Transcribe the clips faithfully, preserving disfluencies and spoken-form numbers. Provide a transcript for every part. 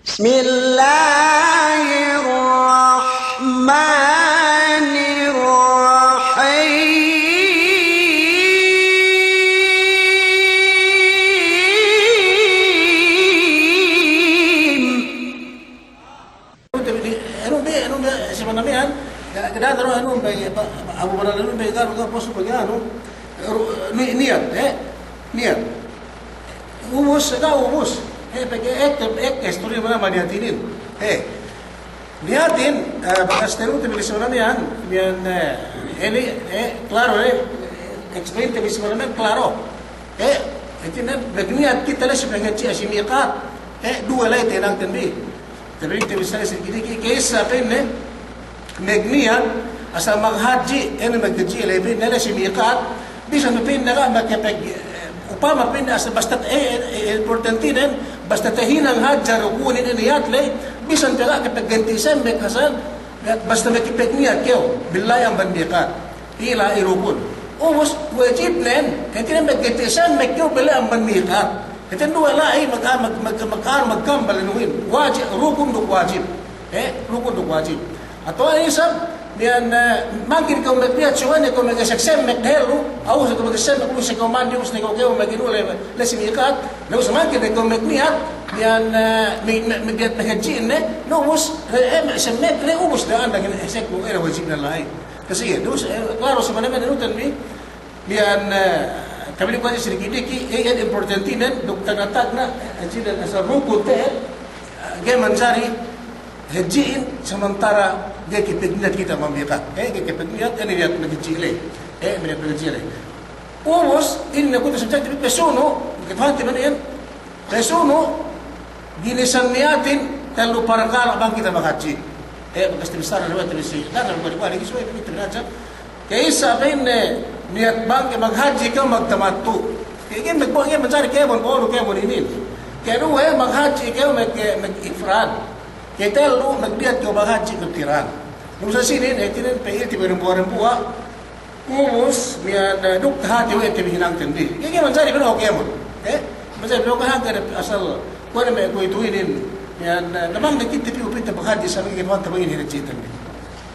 بسم الله الرحمن الرحيم. Anu bi, anu bi, anu bi, si manamehan, ga-, ga-, anu bi, pa-, Abu Bakar anu bi, ga-, ga-, posu pegge' anu, ru-, ni-, niyat, eh, niyat. Ubus, ga' ubus. Eh, pegge' ek, ek, istori manamehan niyatin. Eh, niyatin, eh, bakas tenute bi si manamehan, miya'an, eh, ini, eh, klaro, eh, explain te bi si manamehan, klaro. Eh, hātinen, magniyat kite la'i si penghadji' si miqat. Eh, duwe la'i te hinangten bi. Tabi' te bi sa si diki'-diki', ka'issa pa'inne, magniyat, asal maghadji', ine maghadji' la'i pa'inne la'i si miqat, bisan pa'inne ga' makapag-, upama pa'inne asal basta, eh, eh, eh, importantinen, basta tahinang hadja rukunin ine niyat la'i, bisan pe ga' kapagganti' semmek asal, basta makapag-, magniyat kew, bi la'i amban miqat. Ila irukun. Ubus, wajibnen, hātinen magkite semmek kew bi la'i amban miqat. Hātinen duwe la'i mag-, mag-, mag-, mag-, magkambal inuhin. Wajib, rukun duk wajib. Eh, rukun duk wajib. Atawa isab, miya'an, eh, mangkin kew magniyat, suwa'ne kew magesek semmek dehellu, aw, kew magesek semmek, ubus kew mandi, ubus kew, kew maginu la'i, la'i si miqat, na ubus mangkin kew magniyat, miya'an, eh, mi-, mi-, magniyat maghadji'in ne, na ubus, eh, eh, semmek ne, ubus da'an dagin esek, eh, wajibnen la'i. Kasi iye, dus, eh, klaro si manamehan inuten bi, miya'an, eh, kami di kuwasi si diki'-diki', eh, eh, importantinen, duk tagna'-tagna', eh, hadji'in asal rukun te'ed, eh, ga'i manjari hadji'in samantara' ga'i kapagniyat kite amban miqat. Eh, ga'i kapagniyat, eh, niyat maghadji' la'i. Eh, niyat maghadji' la'i. Ubus, inin ne kuwe'itu subjektif, pasunu', katuhante bi ne iyan, pasunu', ginisan niyatin tellu parkala' bang kite maghadji'. Eh, bakas tabissara riwayat te bi si, da'a ne balik-balik, subey kite bi hadja. Ka'issa pa'inne niyat bang ke maghadji' kew magtamattu'. Ke, ke, mag-, ke manjari kēmon, bolu kēmon inin. Kaduwe maghadji' kew mag-, mag-ifrad. Katellu magniyat kew maghadji' magkiran. Nung sa sinin, eh, tinen pa'inte bi dembuwa'-dembuwa'. Ubus, miya'an, eh, duk tahati we' te bi hinangten bi. Ga'i, ga'i manjari bi ne kēmon. Eh? Manjari bi ne kēmon, hangkan asal, kuwe' ne me' kuwe'itu inin, miya'an, eh, na bang ne kite bi upite maghadji' sa me' kite bi hinangten bi.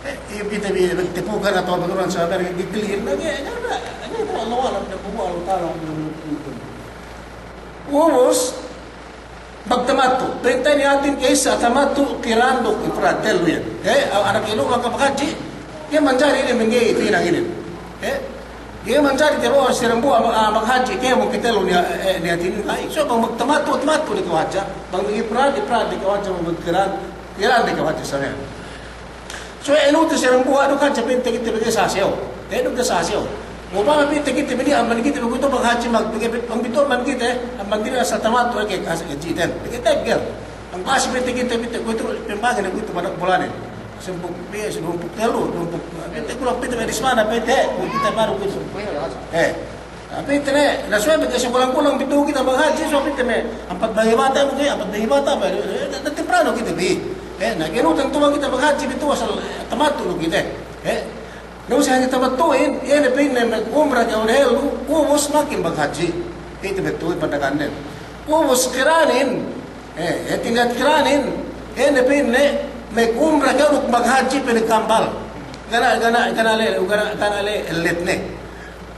Eh, upite bi, eh, tepukan atawa bi uran sa me' ga'i clear, na ga'i, ga'i, ga'i, Allahu a'lam, Allahu ta'ala, ubus, magtamattu'. Pa'inte niyatin ka'issa tamattu', kiran duk ifrad, tellu iyan. Eh, anak ilu' maka maghadji', ga'i manjari inin mangga'i inin hinang inin. Eh, ga'i manjari tabo'o si dembuwa', ah, maghadji', kēmon katellu niya-, eh, niyatin. Ay, so bang magtamattu', tamattu' ne kew hadja. Bang ifrad, ifrad ne kew hadja, bang magkiran, kiran ne kew hadja sa miya'an. So, inu te si dembuwa' duk hadja pa'inte kite bi ga'i sasew. Eh, duk ga'i sasew. Upama pa'inte kite bi niya' amban kite bi kuwe'itu maghadji' mag-, bang pitu amban kite, amban kite asal tamattu' ke asal hadji'ten. Pegge' teggel. Bang pa'as pa'inte kite bi kuwe'itu, pembagi ne kuwe'itu pada bulanin. Sampū', bi, duwempū' tellu, duwempū', pa'inte kulang pa'inte bi hadis mana pa'inte, kite baru kuwe'itu. Eh. Tapi tene, na suwe' pegge' si kulang-kulang pitu kite maghadji', suwe' pa'inte me' ampat bahi bata', mungkin ampat bahi bata', na temprano kite bi. Eh, na kenu tentu kite maghadji' pitu asal tamattu' du kite. Eh, na ubus hadji' tamattu'in, iye ne pa'inne magumra kew dehellu, ubus mangkin maghadji'. Iye tamattu'in pandakannen. Ubus kiranin, eh, hāti niyat kiranin, iye ne pa'inne magumra kew duk maghadji' pinagkambal. Ga' ne, ga' ne, ga' ne le, ga' ne, ga' ne le ellet ne.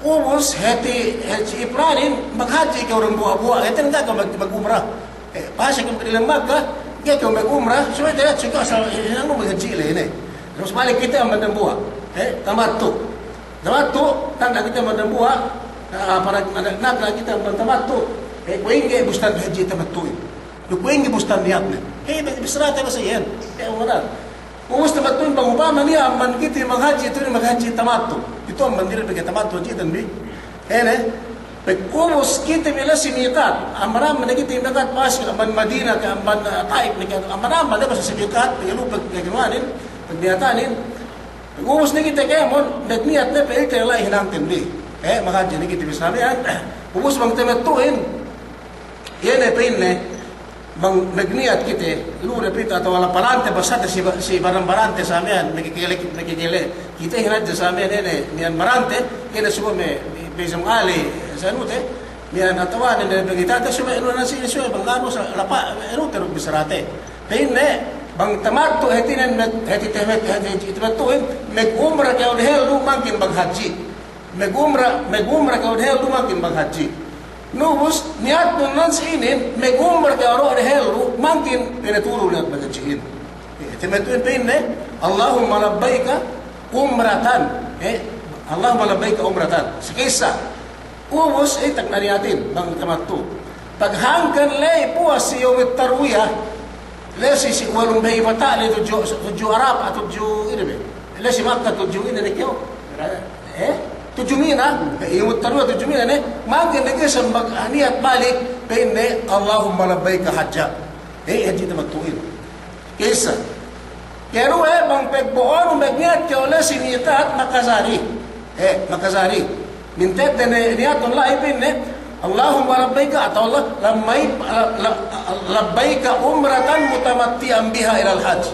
Ubus, hāti, hāti ifradin, maghadji' kew dembuwa'-buwa', hāti ne ga' kew mag-, magumra. Eh, pa'ase kew magdilem Makka, ga' kew magumra, subey te, subey kew asal, eh, hinangnu maghadji' le ine. Terus balik kite amban dembuwa'. Eh, tamattu'. Tamattu', tanda' kite amban dembuwa', ah, para, tanda' kite amban tamattu'. Eh, kuwe' ingge bustan hadji' tamattu'in. Duk kuwe' ingge bustan niyatne. Eh, bissarate basa iyan. Eh, wala'. Ubus tamattu'in bang upama niya' amban kite maghadji' tu'u ne maghadji' tamattu'. Itu amban diri pegge' tamattu' hadji'ten bi. Ine, pag ubus kite bi la'i si miqat. Amban, amban kite miqat pas amban Madina ke amban, eh, Taif ne ke amban, amban ne basa si miqat, pegge' lupa ke kinuwanin, pag niyatanin. Pag ubus ne kite kēmon, magniyat ne pe kite la'i hinangten bi. Eh, maghadji' ne kite bi sa miya'an. Ubus bang tamattu'in, iye ne pa'inne, bang magniyat kite, lu ne pite atawa la parante, basta te si ba-, si baran-barante sa miya'an, makakale, makakale. Kite hinadja sa miya'an ine, miya'an barante, ine subey me', me', me' isam ali, sa anu te, miya'an atawa ne, ne, magniyat te subey, lu ne si, subey bang anu sa, lapa, anu te, duk bissarate. Pa'inne, bang tamattu' hātinen, hāti te-, hāti, hāti tamattu'in, magumra kew dehellu mangkin bang hadji'. Magumra, magumra kew dehellu mangkin bang hadji'. Na ubus, niyatnun nan si inin, magumra kew dehellu mangkin, pa'inne, tu'u du niyat maghadji'in. Eh, tamattu'in pa'inne, Allahumma labbaika umratan. Eh, Allahumma labbaika umratan. Sakaissa. Ubus, eh, takna niyatin, bang tamattu'. Paghangkan la'i puwas si yawmit tarwiyah, la'i si, si walumbehi bata' la'i tudju, tudju Arapa, tudju ine be. La'i si Makka tudju ine ne kew. Eh? Tudju Mina. Eh, yawmit tarwiyah tudju Mina ne. Mangkin ne ke sambag niyat balik, pa'inne, Allahumma labbaika hajja. Eh, hadji' tamattu'in. Ka'issa. Karuwe, bang pegbo'onu magniyat kew la'i si miqat, makajari. Eh, makajari. Mintedde ne niyatun la'i pa'inne, Allahumma labbaika, atawa Allah, lammai-, la-, la-, labbaika umratan mutamatti'an biha ilal hajj.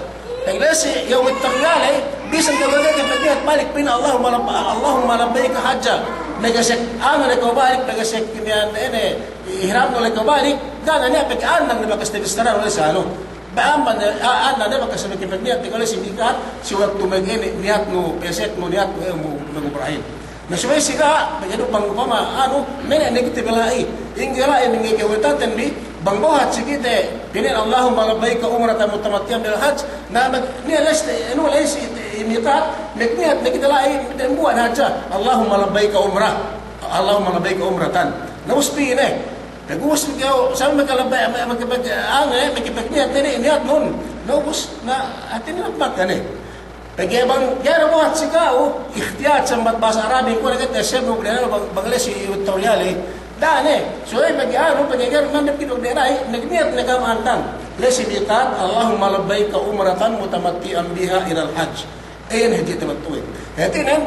Pegge' la'i si yawmit tarwiyah la'i, bisan kew ga'i kew magniyat balik pa'inne, Allahumma labb-, Allahumma labbaika hajja. Magasek, anu ne kew balik, magasek niya' ne, ihramnu ne kew balik, ga' ne niya' pegge' anu ne bakas tabissarahan la'i si anu. Bang amban, a-, anu ne bakas makipagniyat, tinggal si miqat, si waktu mag-, ine, niyatnu, peseknu, niyatnu, eh, mu-, magumrahin. Na subey si ga', pegge' du bang upama, anu, mene' ne kite bi la'i, ingge la'i, ingge kawitaten bi, bang buhat si kite, pa'inne Allahumma labbaika umratan mutamatti'an bil hajj, na mag-, niya' la'i si, anu, la'i si, miqat, magniyat ne kite la'i, dambuwa' hadja, Allahumma labbaika umrah, Allahumma labbaika umratan. Na ubus pa'inne, Pegge' ubus kew, sampay me' kalabey, me', me', me', anu, eh, me' kapagniyat ne, niyatnun. Na ubus, na, hātinen Makka ne. Pegge' bang ga'i du buhat si ka'u, ihtiyat sambat bahasa Arabin, kuwe' ne kite siyab nu bang, bang la'i si yawmit tarwiyah la'i. Da'a ne, subey pegge' anu, pegge' ga'i du mandap kite da'a ne, magniyat ne ka'am antang. La'i si miqat, Allahumma labbaika umratan mutamatti'an biha ilal hajj. Iyan hadji' tamattu'in. Hātinen,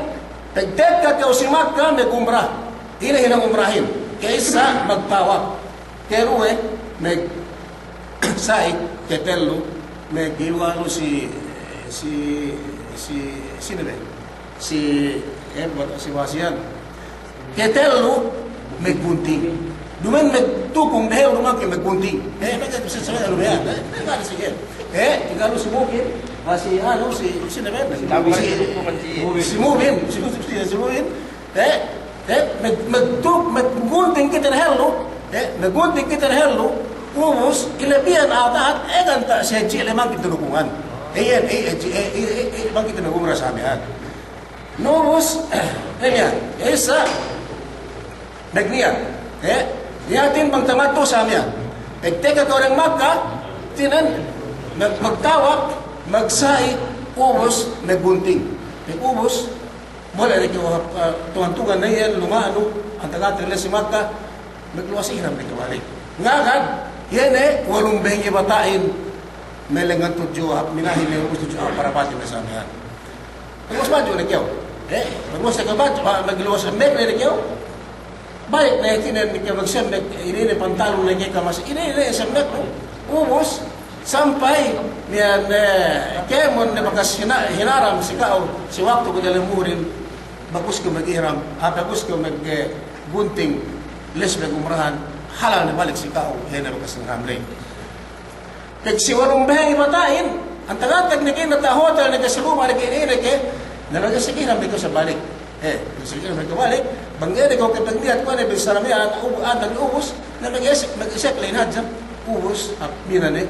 pagtekka kew si Makka magumra. Ine hinang umrahin. Ka'issa magtawaf. Karuwe, magsa'i, katellu, mag-, iwalu si, si, si, sine be? Si, eh, buhat si bahasa iyan. Katellu, maggunting. Duma'in magtukung dehellu mangkin maggunting. Eh, maggunting, si, si, si, eh, eh, igalu si Mubin, ah, si, anu, si, si, si, si Mubin, si, si, si Mubin. Eh, eh, mag-, magtuk-, maggunting kite dehellu, eh, maggunting kite dehellu, ubus, kalabihan atahat, eh, ganta' si hadji' le mangkin tunukungan. Eh, eh, eh, eh, mangkin tunukung rasa miyan. Na ubus, eh, niya', eh, sa', magniyat, eh, niyatin bang tamattu' sa' miyan. Pagtekka kew diyalem Makka, hātinen, mag-, magtawaf, magsa'i, ubus, maggunting. Pag ubus, bole' ne kew, eh, tungan-tungan ne iyan, luma'nu, antag-antag la'i si Makka, magluwas ihram ne kew balik. Ngagad, iye ne, walumbehingi bata'in, me' lengngan tudju hap Minahin, me' ubus tudju hap Arapatin me' sa' miyan. Magluwas badju' ne kew. Eh, magluwas ne kew badju', ah, magluwas semmek ne kew. Balik ne, hātinen ne kew magsemmek, ine ne pantalun ne kew kamas, ine ne semmek, no? Ubus, sampay, niya' ne, kēmon ne bakas hina-, hinaram si ka'u, si waktu kew diyalem buhudin, bagus kew magihram, ah, bagus kew mag-, eh, gunting, la'i si magumrahan, halal ne balik si ka'u, iye ne bakas hinaram ley. Pag si walumbehingi bata'in, antag-antag ne kew nata' hotel ne kew, si luma' ne kew, ine ne kew, na magesek ihram ne kew sa' balik. Eh, magesek ihram ne kew balik, bang ga'i ne kew kapagniyat kuwe' ne bissara miyan, u-, antag ubus, na magesek, magesek ley hadja, ubus, hap Mina ne,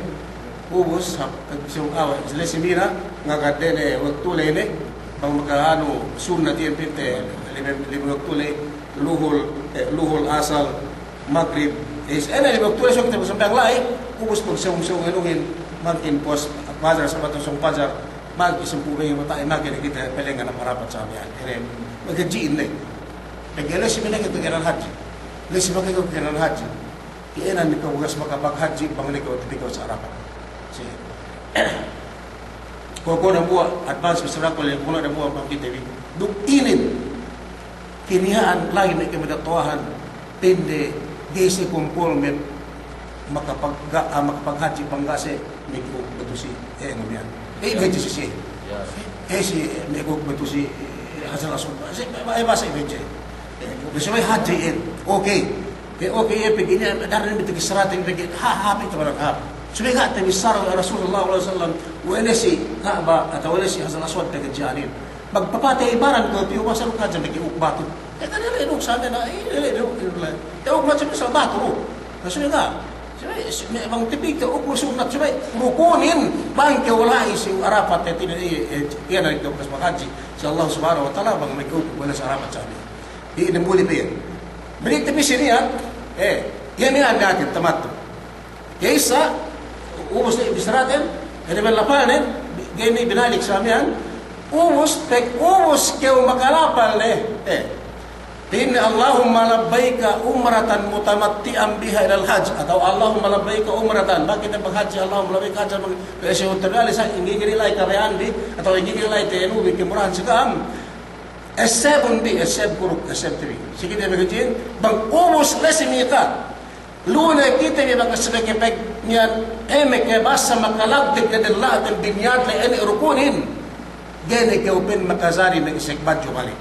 ubus, hap, pag si, awa, la'i si Mina, ngagad ne waktu ley ne, bang maka anu, sunnat iyan pinte, lime, lime waktu ley, luhul, eh, luhul, asal, magrib. Is, ine lime waktu ley, so kite sambahayang la'i, ubus pagsawung-sawung anuhin, mangkin puwas pajar, sampay sawung pajar, mangkin sampū' bang bata'in, mangkin kite palengngan hap Arapat sa' miyan. Ine, maghadji'in ley. Pegge' la'i si Mina kew pegge' hadji'. La'i si Makka kew pegge' hadji'. Iye ne kew bakas makapag-, hadji', bang ne kew, tapi kew sa' Arapat. Si. Kuwe', kuwe' dambuwa', advance, bissara ku ley, kuwe' dambuwa' bang kite bi. Duk inin. Kiniya'an la'i me' kemedato'ahan, pa'inde, ga'i siye kumpul me' makapag-, ga-, ah, makapaghadji' bang ga' siye me' kuk batusi, eh, ngamiyan. Eh, ga'i siye. Eh, si me' kuk batusi, eh, Hajar Aswad. Si, eh, bahasa Indonesia. Eh, subey hadji' iyan. Okay. Eh, okay, eh, pegge' niya', daran bitu kisratin pegge', ha, ha, bitu barang ha. Subey ga' tabissara we' Rasulullah sallallahu alaihi wasallam, we' ne si Ka'ba atawa we' ne si Hajar Aswad tagadji'anin. Magpapatey baran kew piyu, masa lu hadja meke uk batu. E, kan ele' uk sa mena, e, ele' uk, ele' uk. Te uk macam misal batu du. Na subey ga'. Subey, subey, bang tipik te uk sunnat, subey rukunin, bang kew la'i si Arafat te tine, e, e, iyan ne kew pas maghadji si Allah Subhanahu wa Ta'ala, bang meke uk we' ne si Arafat sa mena. Iye ne muli pe iyan. Beli te pisi niyat, e, iye niyat, niyatin tamattu'. Iye sa, ubus ne bissaraten, ine ben lapalnen, ga'i ne binalik sa miya'an, ubus, pag ubus kew makalapal ne, e. Pa'inne, "Allahumma labbaika umratan mutamatti'an biha ilal hajj," atawa, "Allahumma labbaika umratan," bang kite maghadji, "Allahumma labbaika hajjan," bang, pa'in si Utbah bin Malik sa, inggi-inggi la'i kabaya'anbi, atawa inggi-inggi la'i tenubi, kemurahan si ka'am. Essebun bi, esseb kuruk, esseb te bi. Si kite maghadji'in, bang ubus la'i si mikat. Lu ne kite bi bakas meke peg miya'an, e, meke basa makalagdek ne della'ten bi niyat le ine rukunin. Ga'i ne kew pa'in makajari magesek badju' balik.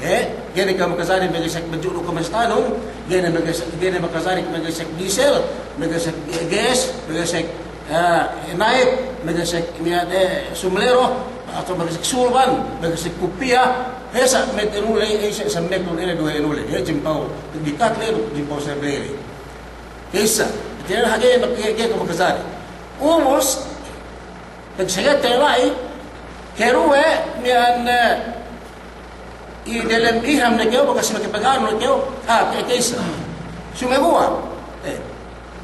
E, ga'i ne kew makajari magesek badju' du kamastanun, ga'i ne magesek, ga'i ne makajari magesek diesel, magesek gas, magesek, e, Nike, magesek miya'an, e, sombrero, atawa magesek surban, magesek kupiya, e, sa' me' enu le, e, sa' semmek lu ne duwe enu le, e, jimpa'u dikat le, jimpa'u sebley le. Kissa, tiya' hage, hage, hage ko makajari. Ubus, pag saget te la'i, keruwe miya'an, e, i delem ihram ne kew, bakas meke paganu ne kew, a, ke, kissa. Sumeguwa', e,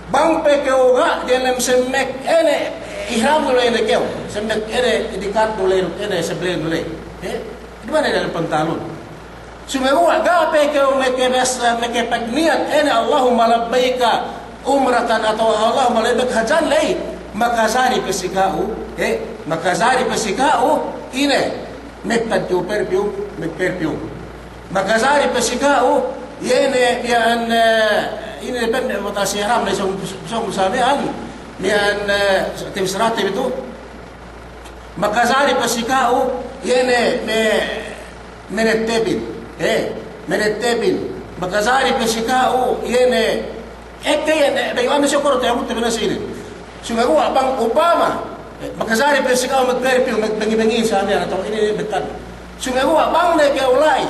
bang pe kew ga' delem semmek ine ihramnu le ne kew, semmek ine dikat nu le, ine sebleynu le. E, duma'in delem pantalun. Sumeguwa' ga' pe kew meke bes-, meke peg niyat ine Allahumma labbaika umratan atawa Allahumma labbaika hajjan ley, makajari pe si ka'u, e, makajari pe si ka'u, ine, magpad kew perfume, magperfume. Makajari pe si ka'u, iye ne, miya'an, e, ine pe ne, mata si ihram ne, sōng, sōng sa miya'an, miya'an, e, tim sarate itu, Makajari pe si ka'u, iye ne me-, menettepin. E, menettepin. Makajari pe si ka'u, iye ne, ekka iye ne, bayu'anne si okoro te, amut te bina sinin. Sumeguwa' bang upama, e, makajari pe si ka'u magperfume, mag-, bengi-bengi sa miya'an atawa ine, ine, betan. Sumeguwa' bang ne kew la'i.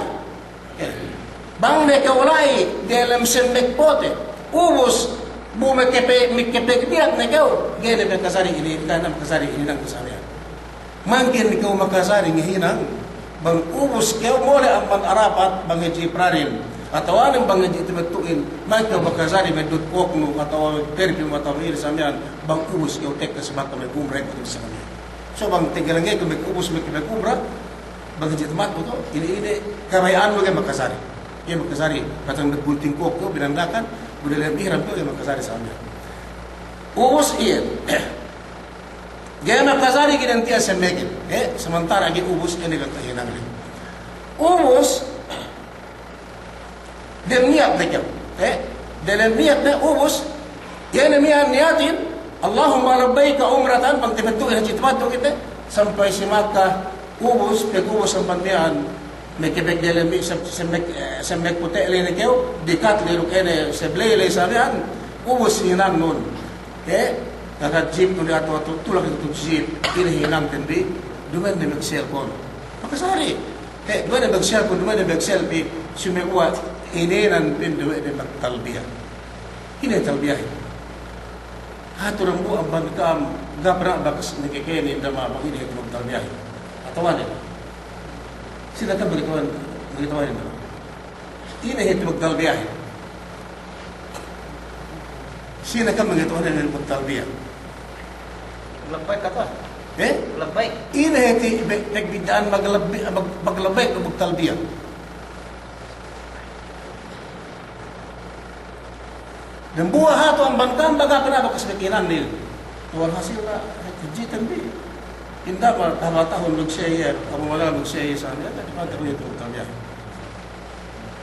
Bang ne kew la'i delem semmek pote', ubus bu meke pe-, meke peg niyat ne kew, ga'i ne makajari inin, ga'i ne makajari inin nang sa miya'an. Mangkin kew makajari ngahinang, bang ubus kew mole' amban Arafat, bang hadji' ifradin, atawa ne bang hadji' tamattu'in, mangkin kew makajari meddut kōknu, atawa perfume, atawa inin sa miya'an, bang ubus kew tekka si Makka magumra, inin sa miya'an. So bang tegelange kew mag-, ubus meke magumra, Bang hadji' tamattu' tu, ine, ine kabaya'annu ga'i makajari. Ga'i makajari, batang maggunting kōk tu, binandakan, bu delem ihram tu, ga'i makajari sa miya'an. Ubus iye. Ga'i makajari ginanti'an semmekin. E, samantara' ga'i ubus, ine ga'i tahinang le. Ubus, Dem niyat ne kew. E, delem niyat ne ubus, iye ne miya'an niyatin, Allahumma labbayka umratan, bang tamattu'in hadji' tamattu' kite, sampay si Makka, ubus, pag ubus amban miya'an, meke peg delem ni-, sem-, semmek, e, semmek pute' le ne kew, dikat le duk ine, sebley le sa miya'an, ubus hinangnun. E, kakat jipnun atawa tu-, tulak itu jip, ine hinangten bi, duma'in ne magselpon. Makajari. He, duma'in ne magselpon, duma'in ne magselpon, sumeguwa' inēnan pa'in duma'in ne magtalbiya. Ine talbiyahin? Hatu dambuwa' amban ka'am, ga' pernah bakas nakakēne dambuwa' bang ine hāti magtalbiyahin. Atawa ne? Sine ka'am bang ituwan, bang ituwan ne. Ine hāti magtalbiyahin? Sine ka'am mangatawa' ine magtalbiya? Labbaik kata. E? Labbaik. Ine hāti be-, pagbidda'an maglabbi-, mag-, maglabbaik duk magtalbiya? Dambuwa' hatu amban ka'am baga' pe na bakas pikilan nila. Walhasil na, hadji'ten bi. Inda' ba, tahun-tahun magsiye, abu mala magsiye sa, ya, ya, ya, ya, ya, ya, ya, ya.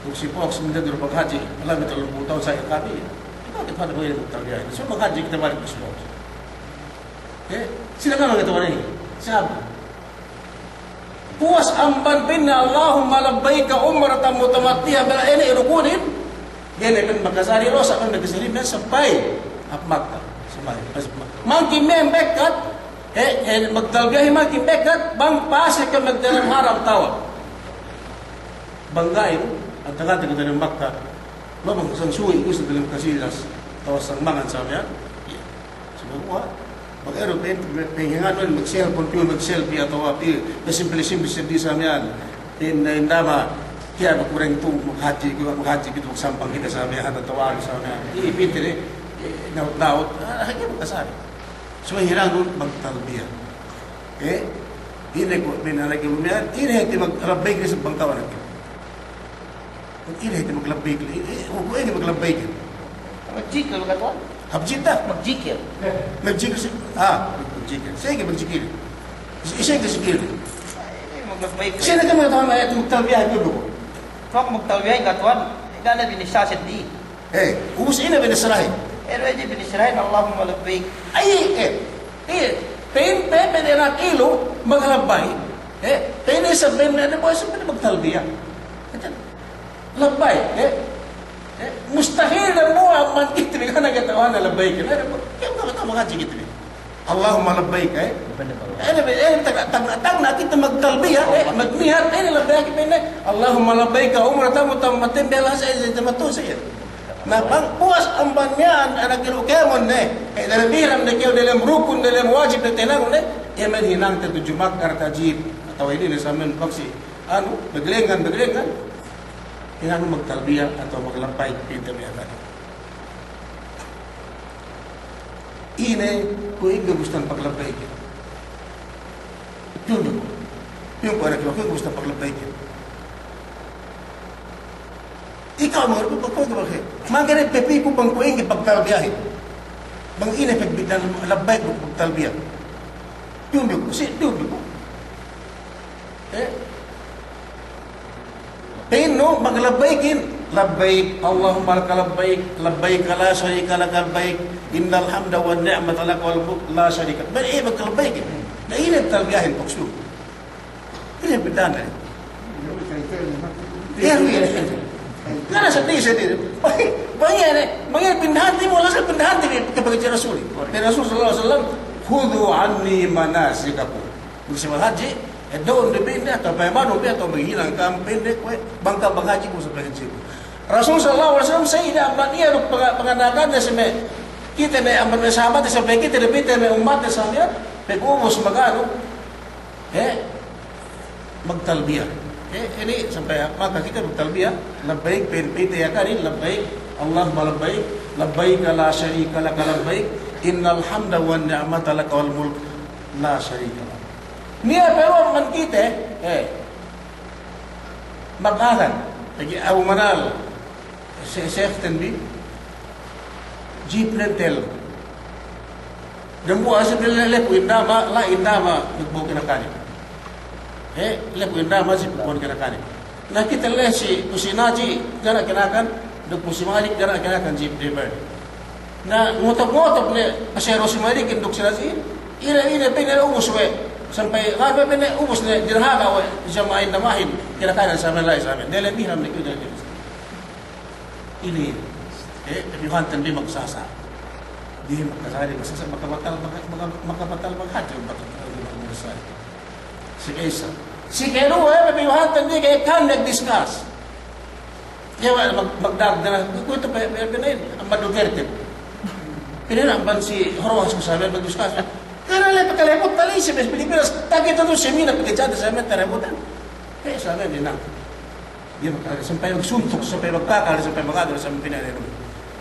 Duk si Poks, minda duru maghadji', alam itu lampū' tahun sa kami. Ito, kita ada banyak magtalbiya. So maghadji' kite balik si Poks. E, sine ka'am mangatawa' ine? Sab-, puwas amban pa'inne, Allahumma labbaika umratan mutamatti'an, bang ine rukunin, ga'i ne pa'in makajari, losa' pa'in makajari, pa'in sampay hap Makka. Mangkin me' bekkat, he, he, magtalbiyahin mangkin bekkat, bang pasek ke magdalem haram tawaf. Bang ga'i, anta-anta ke dalem Makka, lo bang sang suwi, ubus dalem Casillas, tawaf sang mangan sa miya'an. Iye. Subey kuwe', bang eru pe, pe, pe, nganu, mag-cellphone, piyu mag-selfie atawa piyu, pe simple-simple seddi sa miya'an. In, in dama, tiya' kureng tu maghadji, kuwe' maghadji pitu sampang kite sa miya'an, atawa anu sa miya'an. Iye, pinte de, eh, daut-daut, ah, iye, makasari. Subey hinangnun magtalbiya. Eh, ine kuwe' pa'in anak ilu miya'an, ine hāti mag-, labbaik ne sa bang ka'u anak ilu. Ine hāti maglabbaik, eh, eh, kuwe' ine maglabbaik. Magjikil, katuwan. Hap jita? Magjikil. Magjikil si, ah, magjikil. Sege magjikil. Isi, isi magjikil. Maglabbaik. Sine kami katuwan ayat magtalbiya itu dulu. Ka'u magtalbiya, katuwan, ga' ne binisara seddi. Eh, ubus ine binisarahin? Ine binisarahin, Allahumma labbaik. Ay, eh, eh, pa'in, pa'in, pa'in anak ilu, maglabbaik. Eh, pa'in isab, pa'in, pa'in magtalbiya. Labbaik, eh? Eh, mustahil dambuwa' amban kite bi ga' ne kata'uhanne labbaik. Kēmon kite bi maghadji kite bi. Allahumma labbaik, eh? Ine bi, eh, tagna', tagna', tagna' kite magtalbiya, eh, magniyat, ine labbaik, pa'inne, Allahumma labbaik umratan mutammimatan, biha al-hajj, eh, tamattu' sa iyan. Na bang puwas amban miya'an anak ilu kēmon ne, eh, dalem ihram ne kew, dalem rukun, dalem wajib ne tahinang ne, iye me' hinangte tudju Makka, tajib, atawa inin ne sa miya'an paksi, anu, maglengan, maglengan. Hinang magtalbiya atawa maglabbaik, pa'inte bi akan. Ine, kuwe' ingge bustan paglabbaik. Piyun du. Piyun kuwe' anak ilu, kuwe' ingge bustan paglabbaik. Ikaw, manga, kuwe' ingge paglabbaik. Mangkene pe piku bang kuwe' ingge pagtalbiyahin. Bang ine pagbidda'an labbaik duk pagtalbiya. Piyun du, si, piyun du. Eh? Pa'innu, maglabbaik, labbaik, Allahumma laka labbaik, labbaik la sharika laka labbaik, innal hamda wan ni'mata laka wal mulk la sharika lak. Bang iye maglabbaik. Na ine talbiyahin maksud? Ine bidda'anne? Iye, iye. Ga' ne seddi, seddi. Bang iye ne, bang iye pindahan timu, asal pindahan timu, kepake Rasul. Pa'in Rasul sallallahu alaihi wasallam, "Khudhu anni manasikakum." Bang si maghadji, eddo'un du pa'inde, atawa payamanu pa'inde, atawa maghinang ka'am pa'inde, kuwe', bang ka'am maghadji, kuwe' sa pa'in hadji. Rasul sallallahu alaihi wasallam, sa ine amban iye duk panga-, panganda'akanne si me' kite ne amban me' sahabatne, sampay kite ne pa'inte me' ummatne sa miya'an, pegubus maganu, he, magtalbiya. He, inin sampay Makka kite magtalbiya, labbaik, pa'in, pa'inte Yakanin, labbaik, Allahumma labbaik, labbaik la sharika laka labbaik, innal hamda wan ni'mata laka wal mulk la sharika lak. Niya' pe lu'u amban kite, eh, mag'adhan, pegge' Abu Manal, se-, seften bi, jipnen tel. Dambuwa' asal bi le-, lepu indama, la'i indama, nagbo'o kinakanin. Eh, lepu indama, jip nagbo'o kinakanin. Na kite le si, ku si Naji, ga' ne kinakan, duk ku si Malik, ga' ne kinakan jip driver. Na ngotop-ngotop ne, pasero si Malikin duk si Najihin, ine, ine, pa'inne ubus we', sampay, ga' ne pa'inne ubus ne, dina'aga we' jama'a indamahin, kinakanin sa me' la'i sa me', delem ihram ne kite. Inin, eh, piyuhanten bi magsasa. Di magsasa, di magsasa, makabatal, maka-, maka-, makabatal maghadji, makabatal magsasa. Si kaisa. Si kaduwe, eh, piyuhanten bi, ka'ekkahan magdiskas. Iye we' mag-, magdagdag, kuwe'itu pe, pe, pa'in, amban Duterte. Pa'in amban si Roxas ku sabi magdiskas. Karna' le, pagkaleput tali si Pilipinas, takite tu si mina, pagkajate sa me' tarebutan. Eh, sa me' dina'ak. Iye makale, sampay magsuntuk, sampay magkakal, sampay magadu, sampay pina'in.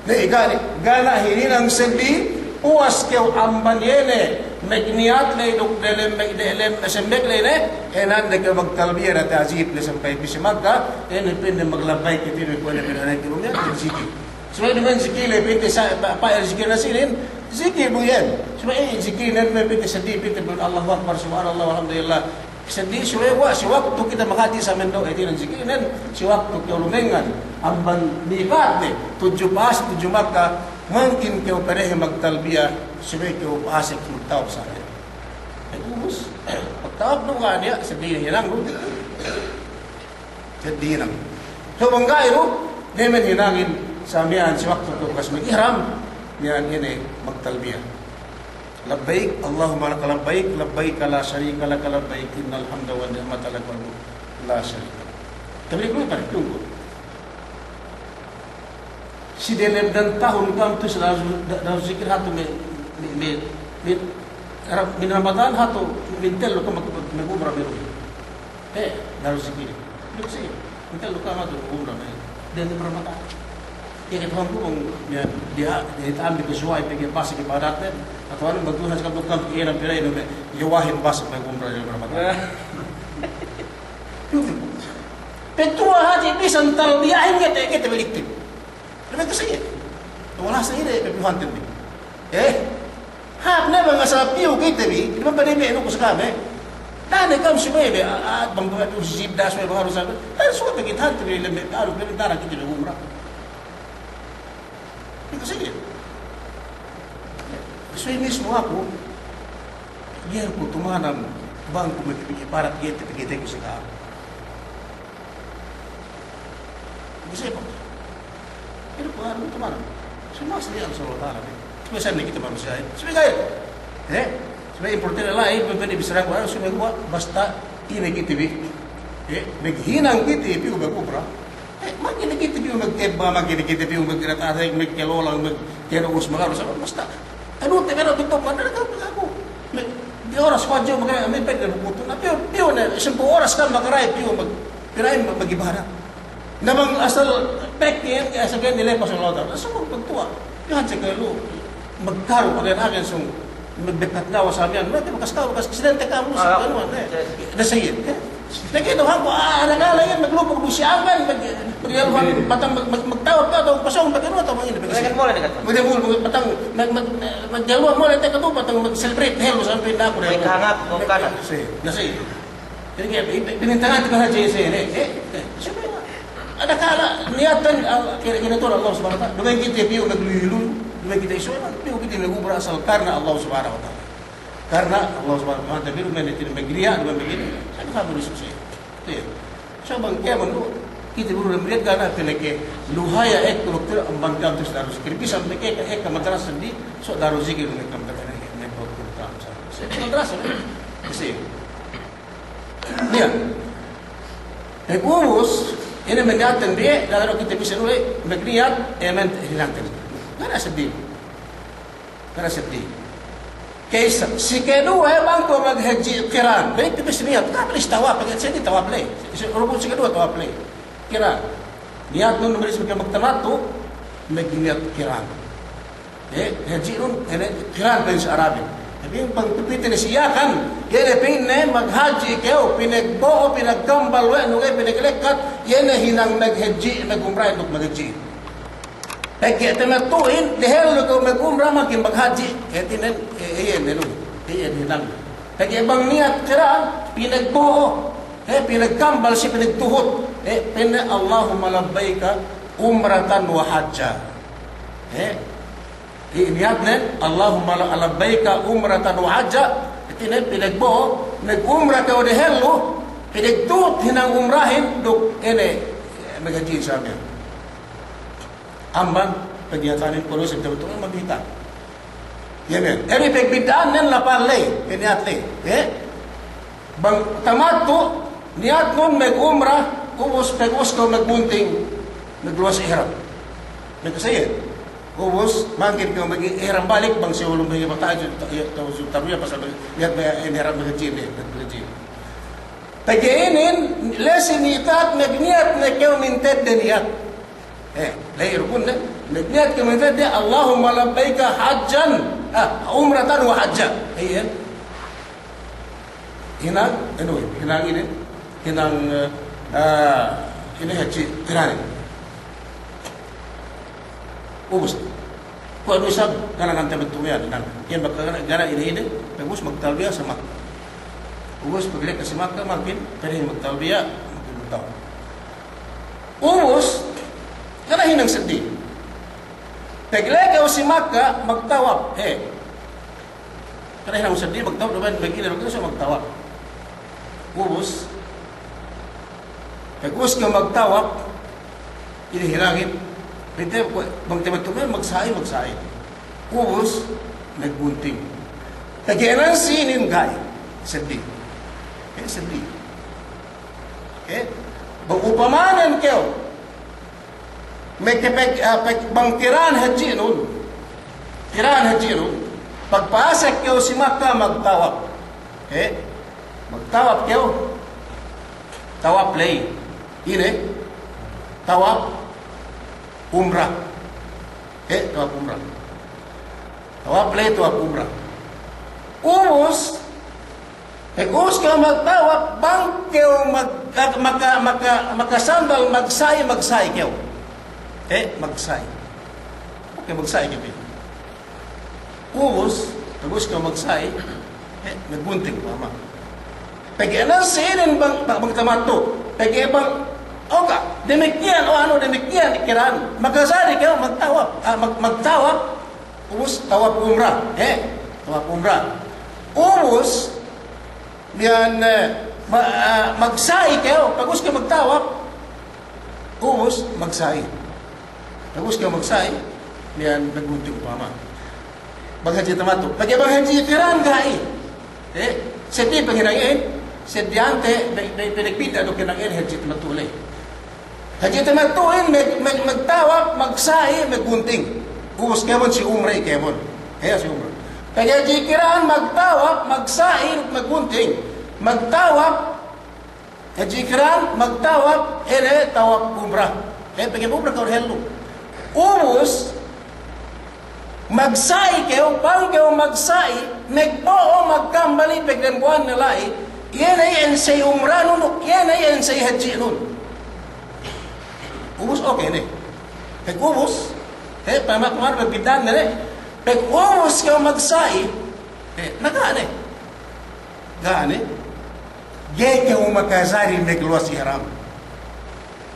Ne, ga' ne, ga' ne hininang seddi, puwas kew amban iye ne, magniyat le duk delem, delem sembag le ne, hinangde kew magtalbiya diyata' jip le sampay pī si Makka, ine pa'inde maglabbaik kite bi kuwe' ne pa'in anak ilu miya'an, zikir. Subey duma'in zikir le pa'inte sa, pa, pa, zikir ne sinin, zikir bu iyan. Subey zikir ne pa'inte seddi, pa'inte bu Allahu Akbar, Subhanallah, Walhamdulillah. Seddi subey we' si waktu kite maghadji sa me' do'e, eh, inin zikirnen, si waktu kew lumengngan, amban mikat ne, tudju pa'asek, tudju Makka, mangkin kew perehe magtalbiya, subey kew pa'asek magtawaf sa. Eh, ubus, magtawaf du ga' niya', seddi hinang du. Seddi hinang. So bang ga'i du, ne me' hinangin sa miya'an si waktu kew bakas magihram, miya'an ine magtalbiya. Labbaik, Allahumma laka labbaik, labbaik la sharika laka labbaik, innal hamda wan ni'mata laka wal mulk, la sharika lak. Tabalik lu pare, tunggu. Si delem dan tahun kam tu selalu da-, daru zikir hatu me', me', me', me', Ra-, min Ramadan hatu, min tellu kam mag-, mag-, magumra me' ruhi. Eh, daru zikir. Duk si, min tellu kam hatu magumra me'. Dan Ramadan. Iye, kite bang ku bang, ya, diya, diya ta'am di kesuway, pegge' basa ke ibadat, eh. Atawa anu, bantu sa' kam tukang, iye, nampiray, iye, wahin basa magumra me' Ramadan. Petuwa hadja bisan talbiyahin kite, kite balik tu. Duma'in ku sa iye. Wala' sa iye, pe piyu hanten bi. Eh? Hāp ne bang asal piyu kite bi, duma'in pa'in bi nuku sa ka'am. Da'a ne ka'am subey bi, a, a, bang, bang, si Jidda subey bang harus sa. Da'a ne subey kite hanten bi, lemme, harus bi, da'a ne kite bi umrah. Duma'in ku sa iye. Subey mismu aku, iye ku tumanam, bang ku me' pegge' ibadat kite, pegge' ku sa ka'am. Bisa, Pak. Ine Kur'an itu mana? Semua asli Allah Subhanahu wa Ta'ala, ne. Subey sa ne kite manusiya', eh. Subey ga'i. Eh? Subey importante la'i, bukan di bisan Kur'an, subey gua, basta ine kite bi. Eh, maghinang kite piyu magumra. Eh, maghinang kite piyu magtebba, maghinang kite piyu magkirat atek, magkelolang, magkelolang, magarus, basta. Anu, te mera tutup, mana ka aku? Me', di oras wadju, maghinang, me' pegge' bukutu. Na piyu, piyu ne, sampū' oras kan maghinang piyu mag-, Pirain mag-, mag-ibadat. Na bang asal pekkin, asal pekkin nilai pasal Allah Ta'ala. Asal magpagtuwa'. Iyan sa kalu, magkaru, pagkain akin sung, magdekat dawa sa miyan. Mereka bakas karu, bakas aksidente karu, sa kalu, eh. Na sa iyan, eh. Na kite hangku, ah, ada kala iyan, maglupuk du si akin, mag-, magyaluhan, patang mag-, mag-, magtawag ka, atawa pasōng, pagkain, atawa mag-, mag-, mag-, patang, mag-, mag-, magyaluhan mole, teka tu, patang mag-celebrate, helu sampay na aku, na sa iyan. Jadi, kaya, i-, i-, pinintangan tu hadja isi, eh, eh, eh, siyempre, ada kala niyatan, ah, kira-kira tu Allah Subhanahu wa Ta'ala. Duma'in kite piyu magluy-luy, duma'in kite isu'an, piyu kite magumra asal karna Allah Subhanahu wa Ta'ala. Karna Allah Subhanahu wa Ta'ala, piyu duma'in kite magriya', duma'in kite, sa'ingge kamu disusey. Itu ya. So, bang kēmon du, kite buru magriya' ga' ne pineke, luhaya ek, doktor, amban kam tus daru zikir. Bisan meke, ek, ek, madrasa di, so daru zikir, meke, madrasa, ek, ek, doktor, kam, sa. Sa, madrasa, eh. Kasi, Niyat. Pag ubus, ine me' niyatten bi, da'a du kite bisan uli, magniyat, eh, men hinangten. Ga' ne seddili. Ga' ne seddili. Kaysa, si keduwe bang kew maghadji' kiran. Balik tu bisan niyat, ga' pa'in tawap, pegge' seddili tawap le. Si, rukun si keduwe tawap le. Kiran. Niyatnun, balik si kew magtamattu', magniyat kiran. Eh, hadji'nun, ine, kiran pa'in si Arabin. Tapi bang pipite ne si Yakan, iye ne pa'inne maghadji' kew, pinagbo'o, pinagkambal we' nu ga'i pinaglekkat, iye ne hinang maghadji', magumra duk maghadji'. Pegge' tamattu'in, dehellu kew magumra, makin maghadji'. Hātinen, eh, iye ne nu, iye hinang. Pegge' bang niyat kiran, pinagbo'o, eh, pinagkambal si pinagtuhut. Eh, pa'inne, Allahumma labbaika umratan wa hajja. Eh, Iye niyatnen, Allahumma la-, labbaika umratan wa hajja, hātinen pinagbo'o, magumra kew dehellu, pinagtuhut hinang umrahin, duk ine, maghadji' sa miyan. Amban pagniyatanin kuwe' du sa tamattu' maghitan. Iye miyan. Eri pagbidda'annen lapal ley, niyat ley. Eh? Bang tamattu', niyatnun magumra, ubus pag-ubus kew magbunting, magluwas ihram. Magkasayid. Ubus, mangkin kew mag-ihram balik, bang si ulun bang iye pata'u, ta-, iye, ta'u, ta'u, ta'u, iye pasal niyat, iye, ihram maghadji', iye, maghadji'. Pegge' inin, la'i si miqat, magniyat ne kew mintedde niyat. Eh, la'i rukunne, magniyat kew mintedde, Allahumma labbaika hajjan, ah, umratan wa hajja. Iye. Hinang, anu, hinang ine, hinang, eh, eh, ine hadji' kiranin. Ubus. Kuwe' du isab, ga' ne kan tamattu' iyan, hinang. Iyan baka ga' ne, ga' ne ine-ine, ubus magtalbiya sa Makka. Ubus pagleka si Makka, mangkin, pa'in magtalbiya, mangkin magtawap. Ubus, ga' ne hinang seddili. Pagleka si Makka, magtawap, he. Ga' ne hinang seddili magtawap, duma'in magine, magine, so magtawap. Ubus, pag-ubus kew magtawap, ine hinangin, pa'inte, bang tamattu' me' magsa'i, magsa'i. Ubus, magbunting. Pegge' nan si inin ga'i. Seddili. Eh, seddili. Eh, bang upamanen kew. Meke peg-, ah, peg-, bang kiran hadji'nun. Kiran hadji'nun. Pagpa'asek kew si Makka magtawap. Eh, magtawap kew. Tawap ley. Ine? Tawap umrah. Eh, tawap umrah. Tawap ley, tawap umrah. Ubus, eh, ubus kew magtawap, bang kew mag-, maka-, maka-, makasandal magsa'i, magsa'i kew. Eh, magsa'i. Oke, magsa'i kew. Ubus, ubus kew magsa'i, eh, maggunting, mama. Pegge' nan si inin bang, bang, bang tamattu'. Pegge' bang, o ga', damikkiyan, o anu, damikkiyan, kiran. Makajari kew magtawap, ah, mag-, magtawap, ubus tawap umrah, eh, tawap umrah. Ubus, miya'an, eh, ma-, ah, magsa'i kew, pag ubus kew magtawap, ubus magsa'i. Pag ubus kew magsa'i, miya'an maggunting upama. Bang hadji tamattu'. Pegge' bang hadji kiran ga'i. Eh, seddili paghinangin, seddili ante, pe-, pe-, pinagbidda' duk hinangin hadji tamattu' ley. Hadji tamattu'in mag-, mag-, magtawap, magsa'i, maggunting. Ubus kēmon si umrah kēmon. Eh, si umrah. Pegge' hadji kiran magtawap, magsa'i, maggunting. Magtawap, hadji kiran, magtawap, ine tawap umrah. Eh, pegge' umrah kew dehellu. Ubus, magsa'i kew, bang kew magsa'i, magbo'o magkambali pegdembuwan ne la'i, iye ne iyan sa'i umrahnun, iye ne iyan sa'i hadji'nun. Ubus, oke ne. Pag ubus, eh, pamakuman pagbidda'an ne, pag ubus kew magsa'i, eh, na ga' ne. Ga' ne. Ga'i kew makajari magluwas ihram.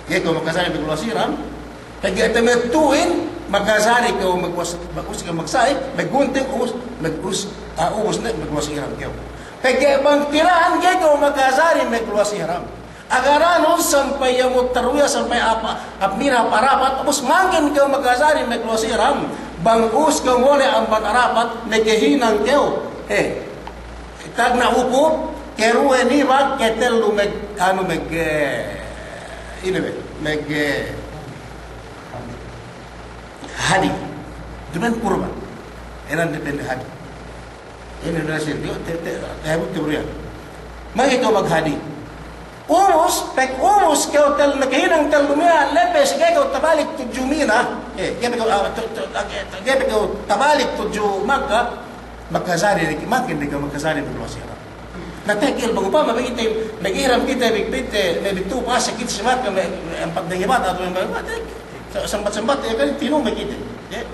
Ga'i kew makajari magluwas ihram. Pegge' tamattu'in makajari kew magluwas, mag-, ubus kew magsa'i, maggunting, ubus, mag-, ubus, ah, ubus ne magluwas ihram kew. Pegge' bang kiran ga'i kew makajari magluwas ihram. Agaranun sampay yawmut tarwiya, sampay apa, hap Mina, hap Arafat, ubus mangkin kew makajari magluwas ihram. Bang ubus kew mole' amban Arafat, makahinang kew. Eh. Tagna' uku, keruwe nibak, ketellu mag-, anu mag-, eh, ine be, mag-, eh, hadi. Duma'in kurban. Inan depende hadi. Ine nasi, te, te, te, te, te, te, magi kew maghadi. Ubus, pag ubus kew tel-, makahinang tellu miya'an lepes, ga'i kew tabalik tudju Mina. Eh, ga'i kew, ah, tu-, tu-, ah, ga'i kew tabalik tudju Makka. Makajari ne, mangkin ne kew makajari magluwas ihram. Na tegel bang upama bang kite, mag-ihram kite, mag-, pite, me' bitu pase kite si Makka, me', me' ampat dengge bata' atawa me' bata', sa-, sambat-sambat, ya kan, tinumey kite. Ya.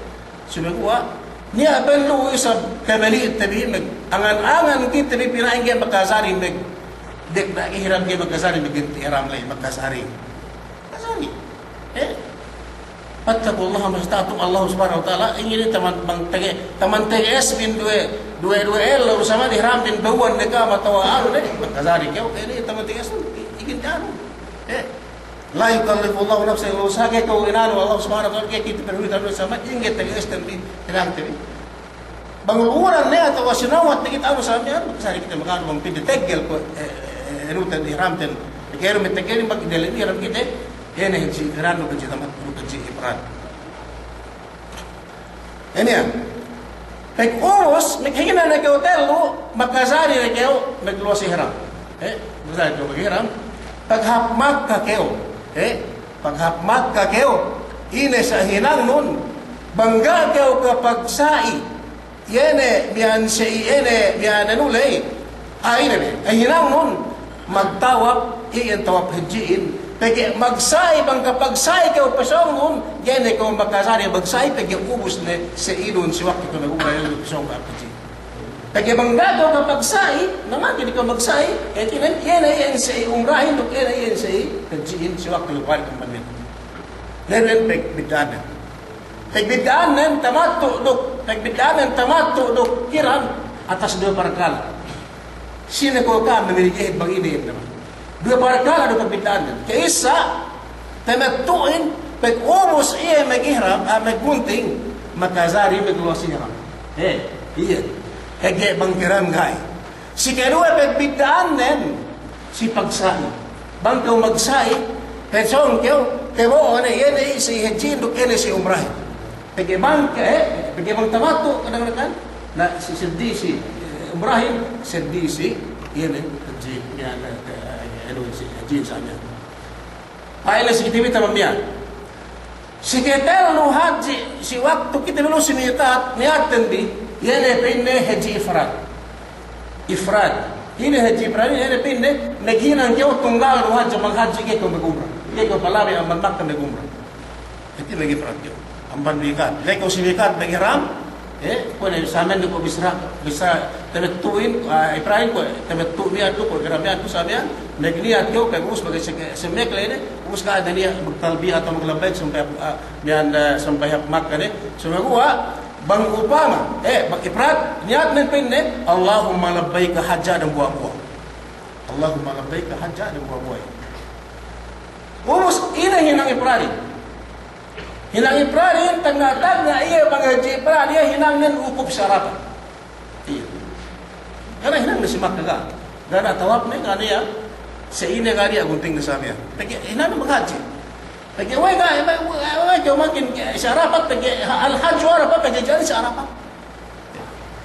Sumeguwa', niya' bellu isab kamali' te bi, mag-, angan-angan kite bi pina'in ga'i makajari mag-, dek na ihram ga'i makajari magganti ihram ley, makajari. Makajari. Eh? Fattaqullaha mastata'tum, Allah Subhanahu wa Ta'ala, ingge ne taman bang tege-, taman tege'es bin duwe, duwe, duwe ellew sama ihram bin bawwan ne kama tawa anu ne, makajari kew, eh, ne taman tege'es, i-, ikin anu. Eh, la yukallifullahu nafsan illa wus'aha, ga'i kew inanu Allah Subhanahu wa Ta'ala, ga'i kite perwita sama, ingge tege'es tan bi, tenang te bi. Bang uluran ne atawa sinawat ne kite anu sa miya'an, makajari kite maganu bang pī tegel ko, eh, eh, anu ten, ihram ten. Pegge' anu me' tegel bang diyalem ihram kite, iye ne hadji ihram, duk hadji tamattu', duk hadji ifrad. Ine iyan. Pag ubus, makahinang ne kew tellu, makajari ne kew magluwas ihram. Eh, makajari kew magihram. Paghap Makka kew. Eh, Paghap Makka kew, ine sa' hinangnun, bang ga' kew kapagsa'i, iye ne miya'an sa'i, iye ne miya'an anu ley, ah, ine be, ah, hinangnun, magtawap, iyan tawap hadji'in, pegge' magsa'i, bang kapagsa'i kew pasōngnun, ga'i ne kew makajari magsa'i, pegge' ubus ne sa'inun si waktu kew magumra iyan pasōng hap hadji'. Pegge' bang ga' kew kapagsa'i, na mangkin kew magsa'i, eh, iye ne, iye ne iyan sa'i umrahin, duk iye ne iyan sa'i hadji'in si waktu luwal kambal. Lewin pagbidda'annen. Pagbidda'annen tamattu' duk, pagbidda'annen tamattu' duk kiran atas duwe parkala'. Sine ko' ka'am mamili jahit bang ine iyan naman. Duwe parkala' du pagbidda'annen. Ka'issa, tamattu'in, pag ubus iye magihram, ah, maggunting, makajari magluwas ihram. He, iye. Pegge' bang kiram ga'i. Si keduwe pagbidda'annen, si pagsa'i. Bang kew magsa'i, pesōng kew, tabo'o ne, iye ne si hadji'in duk iye ne si umrahin. Pegge' bang ke, eh, pegge' bang tamattu' kadang-kadang, na si, seddi si, eh, umrahin, seddi si, iye ne, hadji, iye ne, eh, anu si hadji'in sa miya'an. Pa'in ne si kite bi tamam miya'an. Si katellu hadji', si waktu kite bi lu si mikat, niyatten bi, iye ne pa'inne hadji' ifrad. Ifrad. Ine hadji' ifrad, iye ne pa'inne, maghinang kew tunggal du hadja maghadji' ga'i kew magumra. Ga'i kew palabi amban Makka magumra. Hadji' magifrad kew. Amban mikat. Ga'i kew si mikat magihram, eh, kuwe' ne sa miya'an du kuwe' bissara, bissara tamattu'in, ah, ifradin kuwe' tamattu' miya'an du, kuwe' ihram miya'an du sa miya'an, magniyat kew, pag ubus magse-, semmek ley ne, ubus ga' ne niyat magtalbiya atawa maglabbaik sampay, ah, miya'an, eh, sampay hap Makka ne. Sumeguwa', bang upama, eh, bang ifrad, niyatnen pa'inne, Allahumma labbaika hajja dambuwa'-buwa'. Allahumma labbaika hajja dambuwa'-buwa'. Ubus, ine hinang ifradin. Hinang ifradin, tagna'-tagna' iye bang hadji' ifrad, iye hinangnen wukup si Arafat. Iye. Ga' ne hinangnen si Makka ga'. Ga' ne tawapne, ga' ne iye. Si ine ga' ne iye gunting ne sa miya'an. Pegge' hinangnen maghadji'. Pegge' we' ga', we', we', we' kew mangkin si Arafat, pegge' al-hajju Arafat, pegge' hadji'in si Arafat.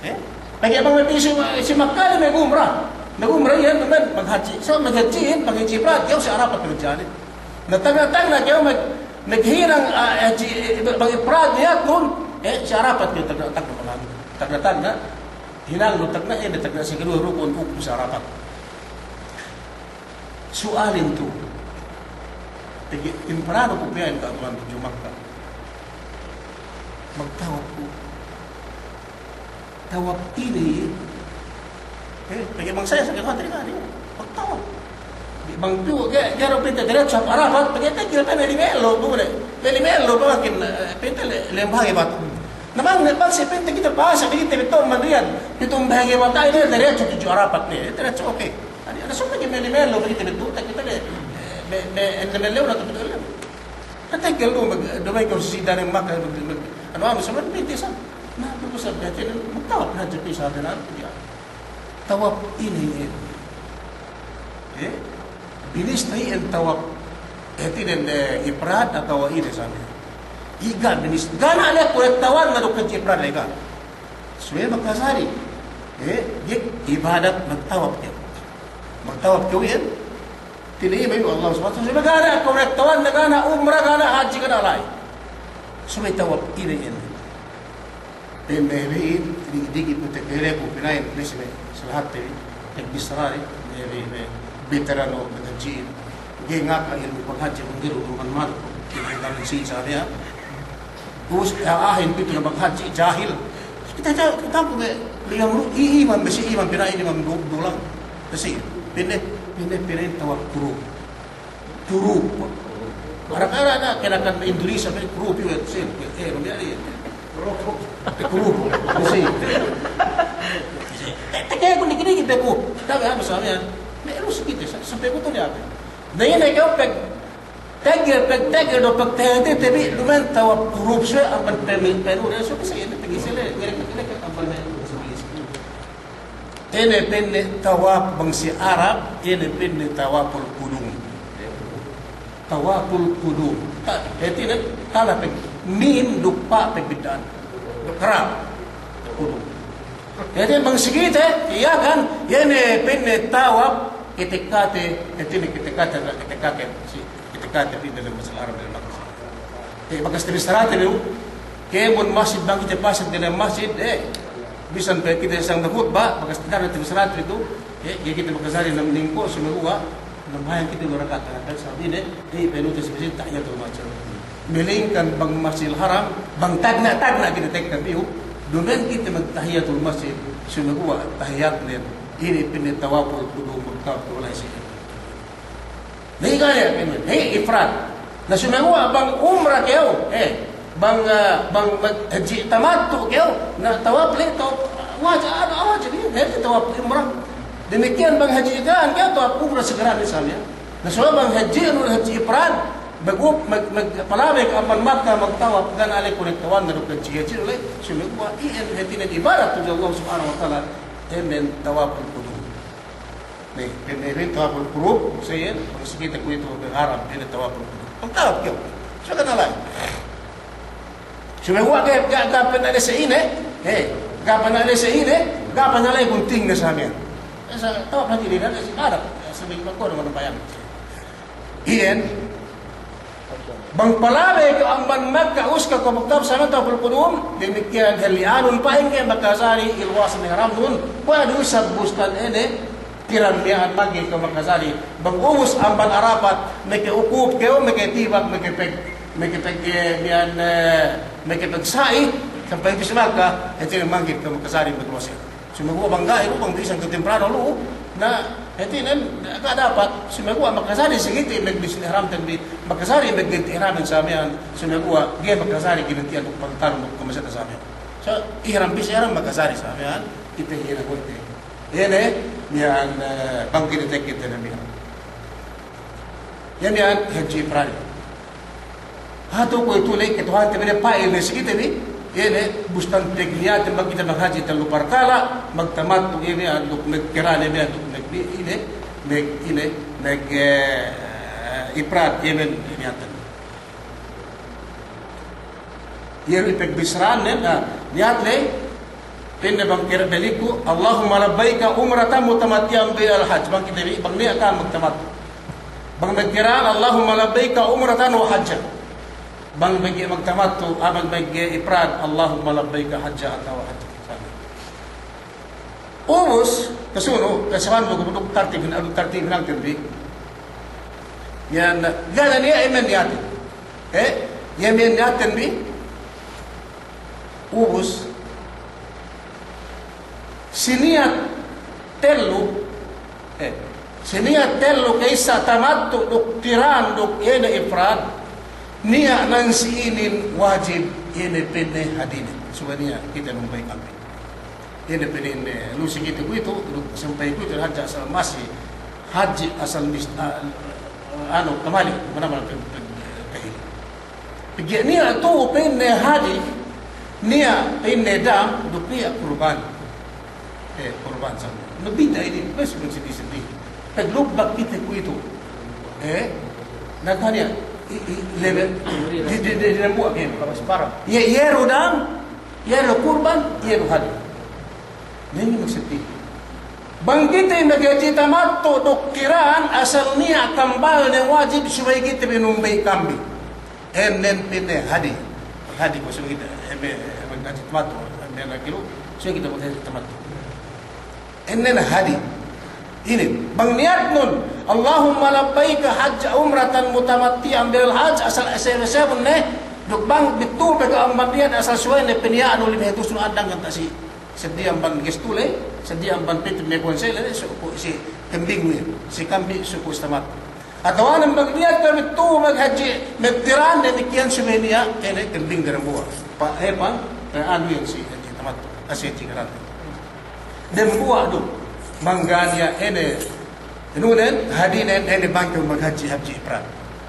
Eh? Pegge' bang me' pī si, si Makka ne magumra. Magumra iyan duma'in maghadji'. So maghadji'in, maghadji' ifrad, kew si Arafat maghadji'in. Na tagna'-tagna' kew mag-, maghinang, ah, hadji', eh, bang ifrad niyatnun, eh, si Arafat kew tagna'-tagna' maghadji'. Tagna'-tagna', hinang du tagna', eh, tagna' si keduwe rukun wukup si Arafat. Su'alin tu, pegge' temprano ku piya'in ka'atuwan tudju Makka. Magtawap ku. Tawap ine iye? Eh, pegge' bang sa'i sa' ka'atuwan tadi kadi. Magtawap. Bang tu, ga'i, ga'i du pa'inte diretso hap Arafat, pegge' teggel pe me' lime ellew, bu ne. Me' lime ellew, bang kin, eh, pa'inte le-, lembah iye batu. Na bang, bang si pa'inte kite pa'ase', pegge' kite bi tu mandriyan. Pitu' bahagi mata ine diretso tudju Arafat ne. Diretso, oke. Adi, adi, so pegge' me' lime ellew, pegge' kite bi tu, kite bi, me', me', enne me' ellew, na tu pitu' ellew. Na teggel du, mag-, duma'in kew si dane Makka, mag-, mag-, anu, anu, sa' pa'inte sa'. Na, tu sa' pa'inte, magtawap hadja pe sa' dane, anu, ya. Tawap ine iye. Eh? Binista iyan tawap. Hātinen, eh, ifrad atawa ine sa' miya'an. Iye ga' binista. Ga' ne la'i kuwe' tawap na duk hadji' ifrad la'i ga'. Subey makajari. Eh, iye ibadat magtawap kew. Magtawap kew iyan. Tinilew we' Allah Subhanahu wa Ta'ala. Subey ga' ne kuwe' tawap na ga' ne umra, ga' ne hadji', ga' ne la'i. Subey tawap ine iyan. Pa'in me' iyan, diki'-diki' pute keleku pina'in, pa'in si me' si lahatte bi, me' bissarane, me' iyan, me' beterano, me' hadji'in. Ga'i ngaka ilmu' panghadji' bang ga'i du man manu, kinahilan si sa' miya'an. Ubus, a'ahin pitu' ne panghadji' jahil. Kite ja-, kite pun me' liyam lu, i-, iman, besi iman, pina'in iman du-, dulang. Besi, pa'inne, pa'inne, pa'inne tawap kuru. Kurup. Arak-arak na, kinakan Indonesia, pe kurup iye, sin, eh, lumiyari. Kurup. Kurup. Sin. Te-, tege ku diki'-diki' pe ku. Tabi anu sa' miya'an. Me' lu si kite, sa-, sampay ku tu niya' pe. Na ine kew pag-, tegel, pag-, tegel du pagtahiyat te bi, duma'in tawap kurup suwe, amban pe me', pe lu, suwe, kasi ine, pegge' sile, ngere, ngere, amban me', Ine pa'inne tawap bang si Arab, ine pa'inne tawapul kudum. Tawapul kudum. Ta-, hātinen, tala pag-, mim duk pa pagbidda'an. Duk ra. Kudum. Hātinen bang si kite, iye kan, ine pa'inne tawap, kite kate, hātinen kite kate, kite kate, si, kite kate pa'inne lem bahasa Arab, lem bahasa Arab. Eh, bakas tabissarate bi, kēmon masjid bang kite pasek diyalem masjid, eh, bisan pe kite sangdang khutba, bakas tabissarate bi tu, eh, ga'i kite makajari nam lingko', sumeguwa', nambahayang kite duwe rakaat, rakaat sabab ine, eh, pa'in ute si masjid, tahiyatul masjid. Melengkan bang Masjidil Haram, bang tagna'-tagna' kite tekka piyu, duma'in kite magtahiyatul masjid, sumeguwa' tahiyatnen, ine pa'inne tawapul kudum, magtawap kew la'i si. Na, iye ga' ne, pa'inne, he, ifrad. Na, sumeguwa' bang umra kew, eh, bang, eh, bang, bang hadji' tamattu' kew, na tawap le, tawap wajib, anu, wajib, iye, he, tawap umra. Damikkiyan bang hadji' iban kew, tawap umra segera misalnya. Na, sumeguwa' bang hadji', anu, hadji' ifrad, Mag'up-, mag-, magpalabey kew amban Makka magtawap, ga' ne la'i kuwe' ne tawanna duk hadji-hadji la'i, sumeguwa' iyan hātinen ibadat tudju Allah Subhanahu wa Ta'ala, iyan tawapul qudum. Ne, pa'in, pa'in tawapul qudum, sa iyan, bang si kite kuwe'itu bang Arab, iyan tawapul qudum. Magtawap kew. Sa ga' ne la'i. Sumeguwa' ga', ga', ga' pe ne la'i sa ine, he, ga' pe ne la'i sa ine, ga' pe ne la'i gunting ne sa miya'an. Sa tawap hadji ne, sa ibadat, sa bi magkono manambayang. Iyan, bang palabey kew amban Makka, ubus kew magtawap sa miya'an tawapul qudum, damikkiyan halli'anun pa'in ke makajari iluwas ne ihramnun, kuwe' du isab bustan ine, kiran miya'an manggil kew makajari, bang ubus amban Arafat, maka'ukup kew, maka'tibak, maka'pag-, maka'pag-, eh, miya'an, eh, maka'pagsa'i, sampay bis Makka, hātinen manggil kew makajari magluwas. Sumeguwa' bang ga'i lu, bang bisan kew temprano lu, na hātinen ga' dapat, sumeguwa' makajari si kite magbis ihramten bi, makajari magganti' ihramin sa miya'an, sumeguwa' ga'i makajari ginanti'an duk pantalun duk kamiseta sa miya'an. Sa ihram bis ihram makajari sa miya'an, kite iyan kuwe'ite. Iye ne, miya'an, eh, bang kite tekite ne miya'an. Iye miya'an hadji ifrad. Hatu kuwe'itu la'i ke Tuhante bi ne pa'il ne si kite bi, iye ne, bustan pegniyatin bang kite maghadji tellu parkala', magtamattu' iye miya'an duk magkiran iye miya'an duk mag-, ine, mag-, ine, mag-, eh, ifrad iye miya'an niyatin. Iye du ipagbissāranen, ah, niyat la'i, pa'inne bang kite balik ku, Allahumma labbayka umratan mutamatti'an bil hajj. Bang kite bi, bang niya' ka'am magtamattu'. Bang magkiran, Allahumma labbayka umratan wa hajjan. Bang bagi magtamattu', ah, bang bagi ifrad, Allahumma labbayka hajjan atawa hajjan. Ubus, kasunu, kasawan du, duk tartib hin-, duk tartib hinangten bi. Iyan, ga' ne niya' iye miya'an niyatin. Eh, iye miya'an niyatin bi. Ubus, si niyat tellu, eh, si niyat tellu ka'issa tamattu' duk kiran duk iye ne ifrad, niya' nan si inin wajib iye ne pa'inne hadine. Subey niya' kite numbey kambing. Iye ne pa'inne, lu si kite kuwe'itu, lu sampay kuwe'itu hadja asal masi hadji asal mis-, a-, anu, kamali, mana-mana pe-, pe-, pahili. Pegge' niya' tu'u pa'inne hadi, niya' pa'inne dam, duk niya' kurban. Eh, kurban sa. Mabidda' inin, bes masi seddi-seddi. Peglubbak kite kuwe'itu. Eh, na kaniya', i, i, lebe, di, di, di, di dambuwa' kēmon. Iye, iye du dam, iye du kurban, iye du hadi. Iye ne maksud iye. Bang kite maghadji tamattu' duk kiran asal niya' kambal ne wajib subey kite bi numbey kambing. Ēnnen pa'inne hadi. Hadi ko subey kite, ebe, ebe maghadji tamattu', ebe lakilu, subey kite maghadji tamattu'. Ēnnen hadi. Inin, bang niyatnun, Allahumma labbayka hajj umratan mutamatti'an bil hajj, asal ese-, ese-, ne, duk bang bittu pe ka'am bang niyat asal subey ne piniya'nu lime hatus nu andang kan ta' si, seddi amban gestu le, seddi amban pitu me' konsel le, suku si kambing ne, si kambing suku si tamattu'. Atawa ne bang niyat pe bittu maghadji, magkiran, damikkiyan subey niya', ēnnen kambing dambuwa'. Pa, eh, pa, eh, anu iyan si hadji tamattu', asi hadji kiran. Dambuwa' du, bang ga' niya' ēnnen, inunen, hadinen, ēnnen bang kew maghadji, hadji ifrad.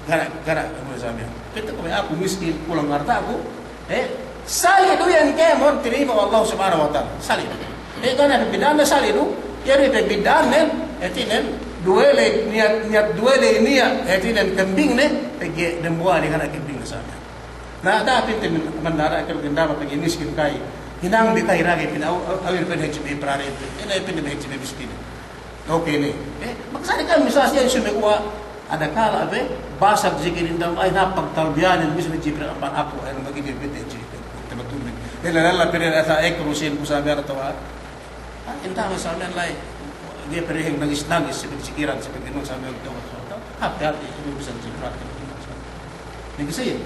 Ga' ne, ga' ne, anu sa miya'an. Kite ku me' aku miskin, kulang arta'ku, eh, sali' du iyan kēmon tinayima' we' Allah Subhanahu wa Ta'ala. Sali' du. Eh, ga' ne pagbidda'anne sali' du, iye du pagbidda'annen, hātinen, duwe ley niyat, niyat duwe ley niya', hātinen kambingne, pegge' dambuwa' ne ga' ne kambingne sa miya'an. Na, da'a pinte min, man da'a kal gendama pegge' miskin ka'i. Hinang bi ka'i ragi pin, aw, aw, aw, pin hadji bi ifrad, ine pin hadji bi miskin. Oke ne. Eh, makasali' kami sa siye sumeguwa' ada kala' be, basag zikir indam, ay, napag talbiyanin, misal hadji bi amban aku, ay, magi hadji bi, hadji bi, tematun bi. Lella, lella, pin, asa, ekru, sin, ku sa miya'an atawa, ah, inta' masa men la'i. Ga'i pe du nangis-nangis, si pagsikiran, si pag'inun sa men, tawa, tawa, tawa. Hāp, hāp, iye, iye, bisa si pag'inun sa men. Nangis iye.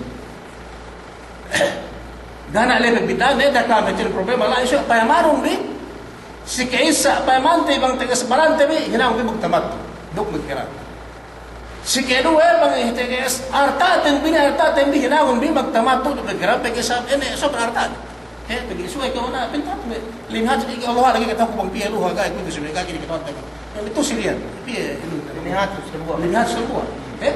Ga' ne ley pagbidda'an, ne, da'a kami hātinen problema la'i, isu payamanun bi. Si ka'issa payamante bang teges barante bi, hinangun bi magtamattu'. Duk magkiran. Si keduwe, bang teges arta'ten bi ne, arta'ten bi hinangun bi magtamattu' duk magkiran, pegge' isab ine, sob arta'ten. He, pegge' subey kew na, pinta tu be. Lime hatus, Allah lagi' kataku bang piye luha ga'i kuwe'itu subey ga'i kite kataku. Itu siriyan, piye, lime hatus dambuwa'. Lime hatus dambuwa'. He?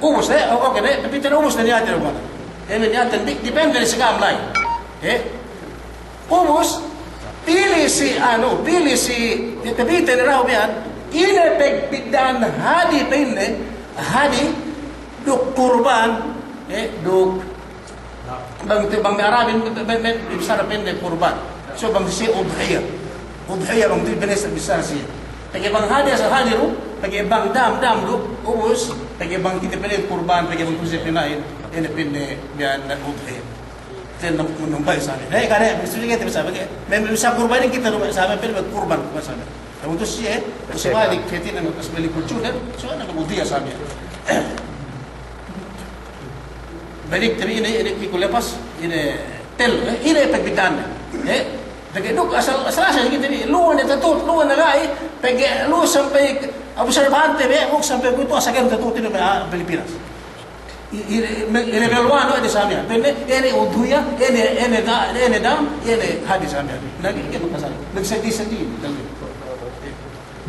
Ubus, eh, o-, oke, ne, pepite ubus ne niyaten, ubus. Eh, niyaten, di-, depende ne si ka'am la'i. Eh? Ubus, pili si, anu, pili si, pepite ne dahu' miya'an, ine pagbidda'an hadi pa'inne, hadi, duk kurban, eh, duk Bang te, bang me' Arabin, me', me', me', bissara pa'inne kurban. So bang si udhiya. Udhiya bang te, bissara si. Pegge' bang hadi asal hadi du, pegge' bang dam, dam du, ubus, pegge' bang kite pa'inne kurban, pegge' bang kite pa'inne, ine pa'inne miya'an udhiya. Te num-, numbali' sami. He, kane, mesti kite bisa, pegge' me', me' bisa kurban kite du sami, pa'inne kurban, kurban sami. Untuk siye, eh, si balik, hātinen, kas balik kucuden, so na udhiya sami. Balik te bi ine, ine, iku lepas, ine tel, eh, ine pagbidda'anne. Eh, pegge' duk asal, asal, asal kite bi, lu'u ne tatut, lu'u ne la'i, pegge' lu'u sampay, Abu Sarban te bi, duk sampay kuwe'itu asal kite tatut ine, ah, Pilipinas. I, i, me-, ine belwano ine samiyan. Pa'inne, ine udhiya, ine, ine da-, ine dam, ine hadi samiyan. Lagi' ke makasal. Nagseddi-seddi.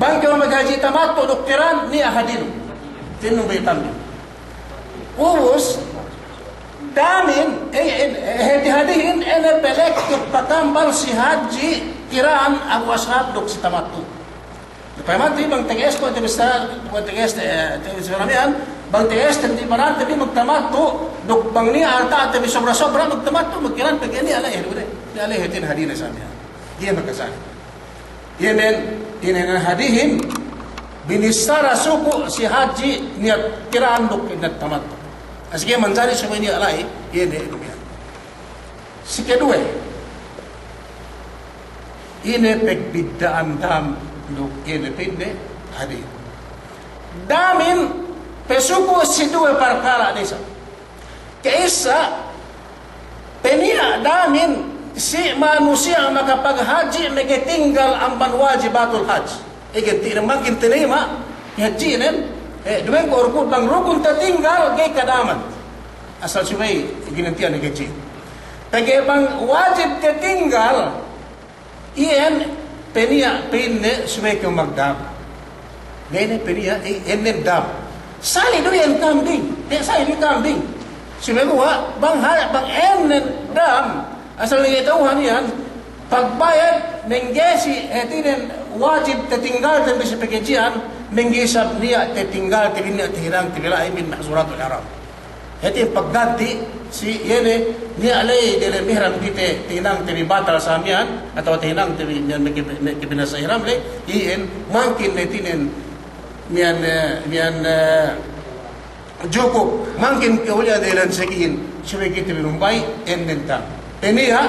Bang kew maghadji' tamattu' duk kiran, niya' hadinu. Tinu be tambi. Ubus, damin, eh, eh, eh, hāti hadihin, ine pelek duk patambal si hadji' kiran Abu Asrab duk si tamattu'. Payaman te bi bang teges ko' te bisa, ko' teges te, eh, te bisa miya'an, bang teges te bi paran te bi magtamattu', duk bang niya' alta' te bi sobra-sobra magtamattu', magkiran pegge' niya' la'i, niya' la'i hātin hadine samiyan. Iye makasal. Iye men, ine ne hadihin, binissara suku' si hadji' niya' kiran duk niya' tamattu'. Asal ga'i manjari subey niya' la'i, iye ne, iye ne. Si keduwe, ine pagbidda'an dam duk ine pa'inne hadi. Damin pesuku' si duwe parkala' ne isab. Ka'issa, peniya' damin si manusiya' makapaghadji' makatinggal amban wajibatul hajj. Iye ganti' ne mangkin tinayma' hadji'nen, eh, duma'in ko' rukun, bang rukun tatinggal, ga'i kadaman. Asal subey ginanti'an hadji'. Pegge' bang wajib tatinggal, iyan peniya' pa'inne subey kew magdam. Ga'i ne peniya', eh, ēnnen dam. Sali' du iyan kambing, eh, sali' du kambing. Subey guwa', bang ha-, bang ēnnen dam, asal ne ga'i ta'uhan iyan, pagbayad, mangga'i si, eh, hātinen wajib tatinggalten bi si paghadji'an, mangga'i isab niya' tatinggalte bi, niya' tahinangte bi la'i min mahzuratul ihram. Hātinen pagganti' si iye ne niya' la'i delem ihram kite tahinangte bi batal samiyan, atawa tahinangte bi miya'an meke-, meke binasa ihram la'i, iyan mangkin ne hātinen miya'an, eh, miya'an, eh, jukup, mangkin kew uliya' diyalem sakihin, subey kite bi numbali', ēnnen dam. Peniya',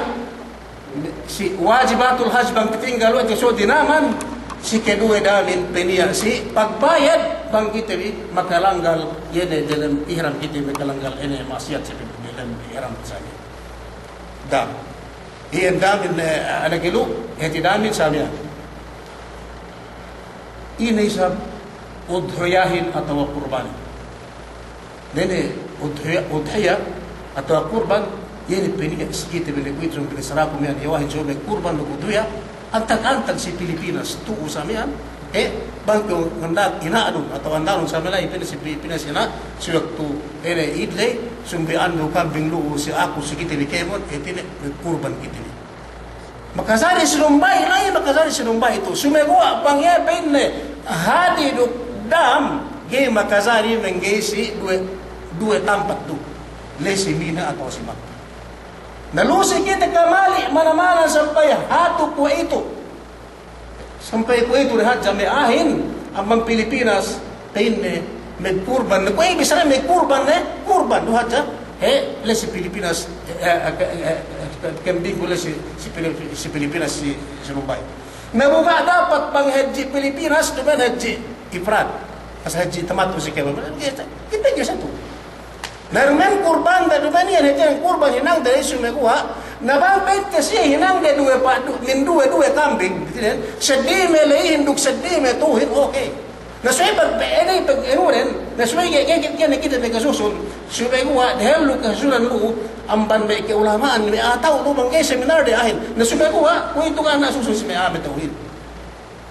si wajibatul hajj bang tatinggal we' te so dinaman, si keduwe damin peniya' si pagbayad bang kite bi makalanggal, iye ne delem ihram kite makalanggal ine ma'asiyat si delem ihram samiyan. Dam. Iyan damin, eh, ine kilu, hāti damin samiyan. Ine isab udhiyahin atawa kurban. Ine udhiya, udhiya atawa kurban, iye ne peniya' si kite bi ne kuwe'itu binissaraku miya'an, iye wahin subey kurban duk udhiya, antag-antag si Pilipinas tu'u samiyan, eh, bang kew handak ina'dun atawa andalun samiyan la'i pa'inne si Pilipinas ina', si waktu ine Id la'i, subey andu' kambing lu'u si aku si kite bi kēmon, eh, hātinen kurban kite bi. Makajari sinumbali' la'i, makajari sinumbali' tu'u. Subey guwa' bang iye pa'inne hadi duk dam, ga'i makajari mangga'i si duwe, duwe tampat du. La'i si Mina atawa si Makka. Na lu'u si kite kamali' mana-mana sampay hatu kuwe'itu. Sampay kuwe'itu ne hadja me' a'ahin, amban Pilipinas, pa'inne, magkurban. Na kuwe' bissara magkurban ne, kurban du hadja. He, la'i si Pilipinas, eh, eh, eh, eh, kambingku la'i si, si Pili-, si Pilipinas si, sinumbali'. Na bu ga' dapat bang hadji' Pilipinas, duma'in hadji' ifrad. Pas hadji' tamattu' si kēmon. Kite ga'i satu. Na duma'in kurban, na duma'in iyan hātinen kurban hinangde subey guwa', na bang pa'inte siye hinangde duwe pa-, du-, min duwe-duwe kambing, hātinen, seddi me' la'ihin duk seddi me' tu'uhin, oke. Na subey pag-, pa'inne pag-, anu den, na subey ga'i, ga'i, ga'i, ga'i ne kite makasusun, subey guwa' dehellu kasusunan lu'u, amban me' ka'ulama'an, me' a'a ta'u lu'u bang ga'i seminar de a'ahin, na subey guwa', kuwe'itu ga' ne susun si me' a'a me' tu'uhin.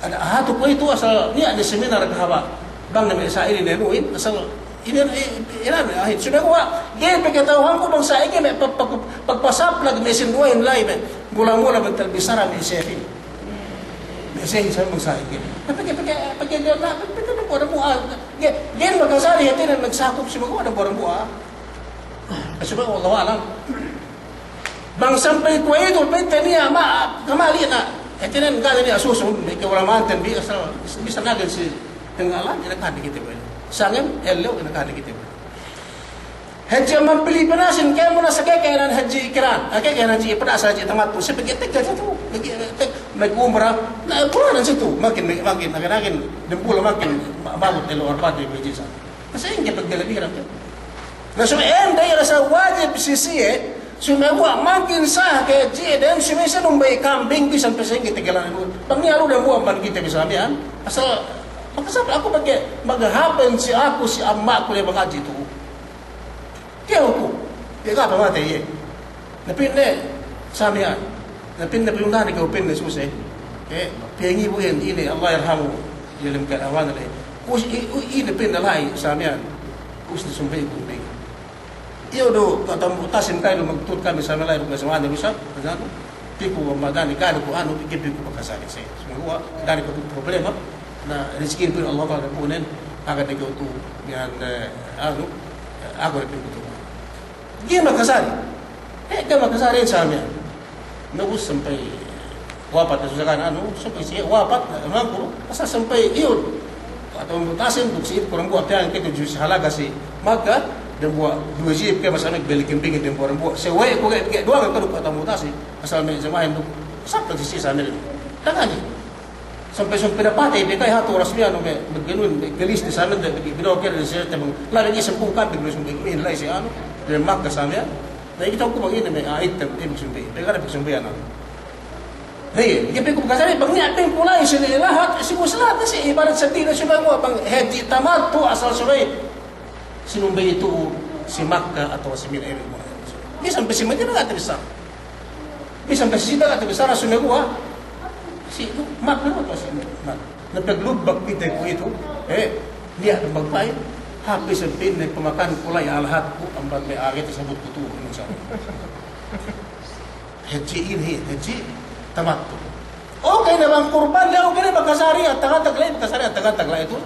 Ada hatu kuwe'itu asal niya' ne seminar kahaba'. Bang ne me' sa'ili ne nuhin, asal Inin, i-, i-, inan, ahit. Sumeguwa', ga'i pegge' kata'uhanku bang sa'ingge me' pag-, pag-, pagpasaplag me' sinduwehin la'i me'. Mula-mula bentel bissara me' sehin. Me' sehin sa bang sa'ingge. Pegge', pegge', pegge' ga'i na, pegge' dambuwa'-dambuwa'. Ga'i, ga'i makajari hātinen magsakup sumeguwa' dambuwa'-dambuwa'. Sumeguwa', Allahu a'lam. Bang sampay kuwe'itu, pa'inte niya' ma-, kamali' na. Hātinen ga' ne niya' susun, me' ka'ulama'anten bi asal, bisan agen si tengalan, inakahan ne kite bi. Sangem, ellew, inakahan ne kite bi. Hadji amban Pilipinasin, kēmon asal kekenan hadji kiran, a, kekenan hadji ipadas, hadji tamattu', si pegge' tegga' situ, pegge' teg-, mag-umra, na, bulanan situ, makin, makin, makin, makin, dambuwa' makin, ma-, mabut ellew arpate bi hadji sa. Kasi ingge pagdalabiran ke. Na sumeguwa' ende iye sa wajib si siye, sumeguwa' makin sah ke hadji'den, sumeguwa' siye numbali' kambing bisan pe sa'ingge tegelan anu. Bang niya' lu dambuwa' amban kite bi sa miya'an. Asal, makasab aku pegge' maghapen si aku si amma'ku le bang hadji tu'u. Kew ku, iye ga' pamatey iye. Na pa'inne, sa miya'an. Na pa'inne pa'inne, na kew pa'inne suse. Ke, piyangi bu iyan ine, Allah yarhamu, iye lem ka'awan le. Us-, i-, u-, ine pa'inne la'i sa miya'an. Us ne sumbey ku bi. Iyu du, kata Mu'tasim ka'inu magtut kami sa miya'an la'i, du kami sa miya'an, du sa, kata ku, piku Ramadani, ka'anu ku anu, piku, piku makajari sa. Sumeguwa', ga' ne ku problema, na rizkin pa'in Allah Ta'ala pu'unen, aga de kew tu'u, miya'an, eh, anu, eh, aku de piku tu'u. Ga'i makajari. Eh, ga'i makajari sa miya'an. Na ubus sampay wapat, na susakan anu, sampay siye wapat, na, na, asal sampay iyu. Kata Mu'tasim, duk si itu kurang buwa' piyang kite ju si halaga si Makka, dambuwa' duwe jip ke masa me' beli kambingin dambuwa' dambuwa'. Sawe'ku ga'i, ga'i duwangan kadu kata Mu'tasim. Asal me' jamahin duk, sabta si siye sa miya'an. Tangani. Sampay, sampay pinapatey pe ka'e hatu oras miya'an me', me' ganun, me' galis ne sa miya'an, me' binoker ne sa miya'an, bang labi ne sampū' kambing, sampay, me' la'i si anu, dem Makka sa miya'an. Na, iye kite ku bang ine me' a'it tem, iye magsumbey, pegge' ga' ne pagsumbey anu. Na iye, iye pe ku makajari bang niya' pa'inku la'i si lahat, si muslat, si ibarat sandili, sumeguwa' bang hadji tamattu' asal subey sinumbey tu'u si Makka atawa si Mina, iye. Bisan pe si Madina ga' tabissara. Bisan pe si Jidda ga' tabissara, sumeguwa' si Makka, atawa si Makka. Na paglubbak kite kuwe'itu, eh, niya' magpa'in, hāp isab pa'inne pamakanku la'i lahatku amban me' a'a ga'i tasabutku tu'u, insya Allah. Hadji inin, hadji tamattu'. Okey ne bang kurban la'i, okey ne makajari, antag-antag la'i, makajari, antag-antag la'i tu'u.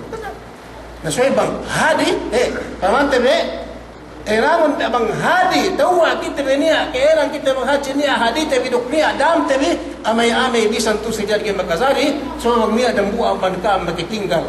Na subey bang hadi, eh, pamante bi, eh, namun bang hadi, tewwa' kite bi niya', kēmon kite bang hadji niya', hadite bi duk niya', damte bi, amey-amey bisan tu'u si jadi ga'i makajari, subey bang niya' dambuwa' amban ka'am makatinggal.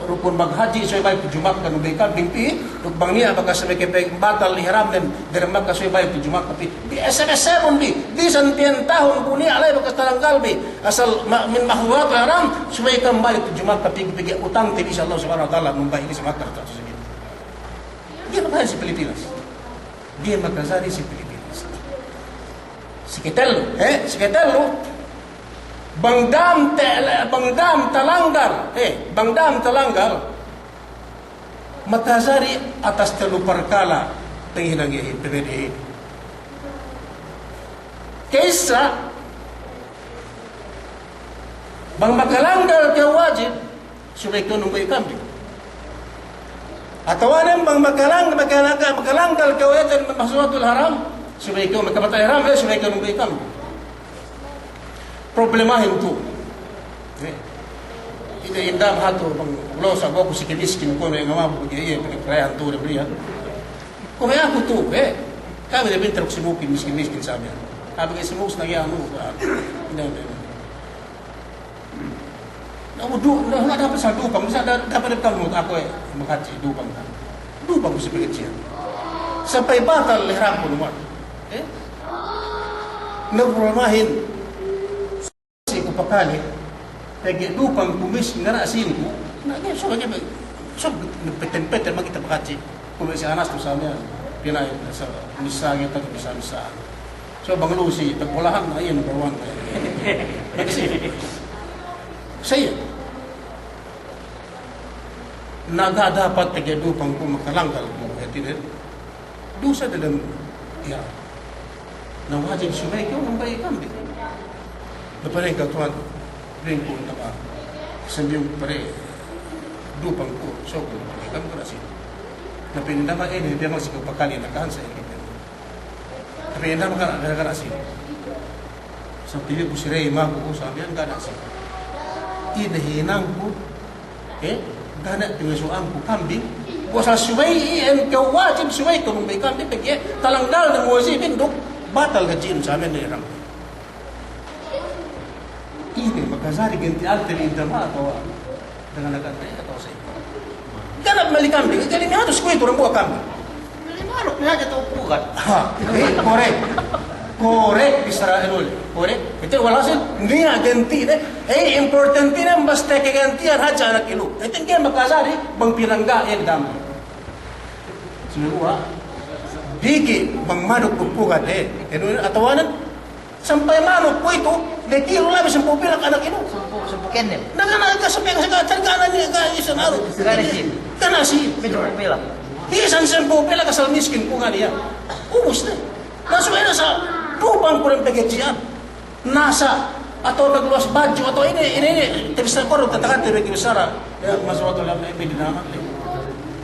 Rukun bang hadji, subey balik tudju Makka numbey kambing pī, duk bang niya' bakas meke pe batal ihramnen, dem Makka subey balik tudju Makka pī. Bi S M S-un bi, bisan piyen tahun bu niya' la'i bakas talanggal bi. Asal ma-, min mahzuratil haram, subey kambali tudju Makka pī, pegge' utangte bi si Allah Subhanahu wa Ta'ala, numbey inin si Makka. Ga'i makajari si Pilipinas. Ga'i makajari si Pilipinas. Si katellu, eh, si katellu. Bang dam te-, bang dam talanggal, eh, bang dam talanggal. Makajari atas tellu parkala' panghinang iyehin, pamedihin. Ka'issa, bang makalanggal kew wajib, subey kew numbey kambing. Atawanen bang makalang-, makalang-, makalanggal kew iye mahzuratil haram, subey kew makabatal ihram, eh, subey kew numbey kambing. Problemahin tu'u. Eh. Ine indam hatu bang ulo sa boku si kamiskin, kuwe' me' ngamabu iye, iye, pegge' kalayahan tu'u dem liya. Kuwe' me' aku tu'u, eh. Kami ne pinta duk si mukin, miskin-miskin sa miya'an. Kami ne si mukin, na iye anu, ah. Ine, ine, ine. Na, du-, na, na, dapat sa dupang, sa da-, dapat dem kamu aku, eh, maghadji dupang. Dupang ku si paggadjihan. Sampay batal ihramku nuwan. Eh? Na problemahin. Si ku pakale, pegge' dupang ku mis-, ngara' sīnku, na, so, pegge', so, peten-peten makite pakadji. Kuwe' si Anas tu'u sa miya'an, pina'in, sa, missā, ngete' missā, missā. So, bang lu si, tagbolahan, na, iyan, baruwan. Kasi, sa iyan. Na ga' dapat pegge' dupang ku makalanggal ku, hātinen. Dusa dem iye. Na wajib subey kew numbey kambing. Na pa'in kew, Tuwan, pa'inku, na ba, sambiyung pare dupang ku, so ku numbey kambing, na si. Na pa'in inda' ma, eh, ne, biya' masi ku pakale na kan sa' inin. Na pa'in inda' ma, ga' ne, ga' ne, ga' ne sīn. Sampay ku sirey maku, ku sampay ga' ne sīn. Ine hinangku, eh, ga' ne pangasu'anku kambing. Kuwe' sa subey iyan kew wajib subey kew numbey kambing, pegge' talanggal ne wajibin duk batal hadjihin samen ne iram. Ine makajari ganti'ante bi inda' ma atawa dangan-dangan atawa sa' ine. Ga' ne melli kambing, jadi mihatus kuwe'itu dambuwa' kambing. Melli manuk ne hadja atawa pugad. Ha, eh, korek. Korek, bissara anu le. Korek. Itu walhasil, niya' ganti'ne, eh, importantine, basta kaganti'an hadja anak ilu. Itu ga'i makajari, bang pinangga', eh, dam. Sumeguwa', diki' bang manuk duk pugad, eh, anu, atawanen, sampay manuk kuwe'itu, ne kilu labi sampū' pilak anak inu. Sampū', sampū' kennem. Na, na, na, sampay ka, ka, ka, ka, na, ni, ka, isan aru. Ga' ne sīn. Ga' ne sīn. Sampū' pilak. Isan sampū' pilak asal miskin ku ga' niya'. Ubus ne. Na, subey ne sa', tubang kurang pegedji'an. Na sa', atawa magluwas badju', atawa ine, ine, ine, tabissā kurang, tatakante pegge' bissara. Ya, masuk waktu lama ini di nama.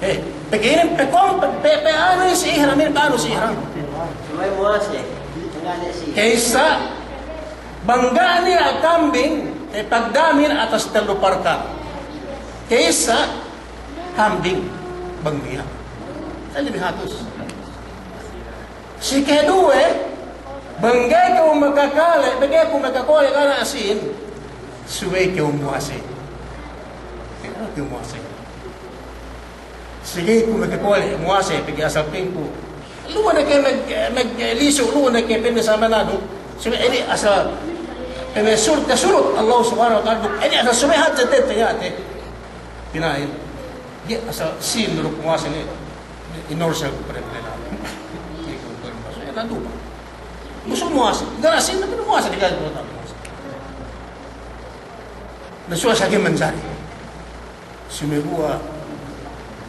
Eh, pegge' inin, pekong, pe, pe, pe, anu si ihram, inin, anu si ihram. Subey muwase. Ka'issa, bang ga' niya' kambing, eh, pagdamin atas tellu parkala'. Ka'issa, kambing, bang niya'. Sa' labi hatus. Si keduwe, bang ga'i kew makakale, bang ga'i kew makakole' ga' ne sīn, subey kew muwase. Subey kew muwase. Si ga'i kew makakole' muwase, pegge' asal pingku. Lu'u ne ke mag-, mag-, lisu, lu'u ne ke pa'inne sa' mananu. Subey inin asal pa'inne surut, surut Allah Subhanahu wa Ta'ala. Inin asal subey hadja te, te, ya, te. Pina'in. Ga'i asal sīn duk muwase ne. Inorsel ku pa'inne. Iye, ku pa'inne. Musu muwase. Ga' ne sīn, tapi muwase, di ga'i ku muwase. Na suwa sa' ga'i manjari. Sumeguwa',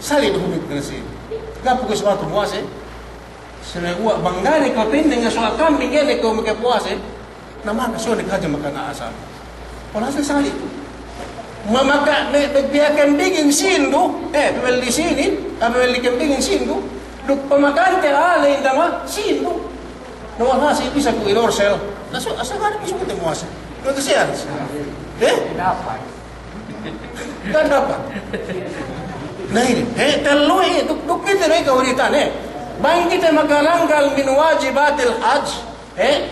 sali' du humit ga' ne sīn. Ga' pegge' suwatu muwase. Sumeguwa' bang ga' ne kew pa'inne ngasuwa kambing, ga' ne kew makapuwase. Na maka suwa ne hadja maka na asal. Walhasil sali'. Ma-, maka me', me' biya' kambingin sīn du, eh, pamelli sīnin, ah, pamelli kambingin sīn du, duk pamakante a'a le inda' ma sīn du. Na walhasil bisa ku inorsel. Na su-, asal ga' ne bisa ku te muwase. Kuwe'itu siya. Eh? Dapat. Dapat. Na inin, eh, tellu, eh, duk, duk kite ne kahuritan, eh. Bang kite makalanggal min wajibatil hajj, eh,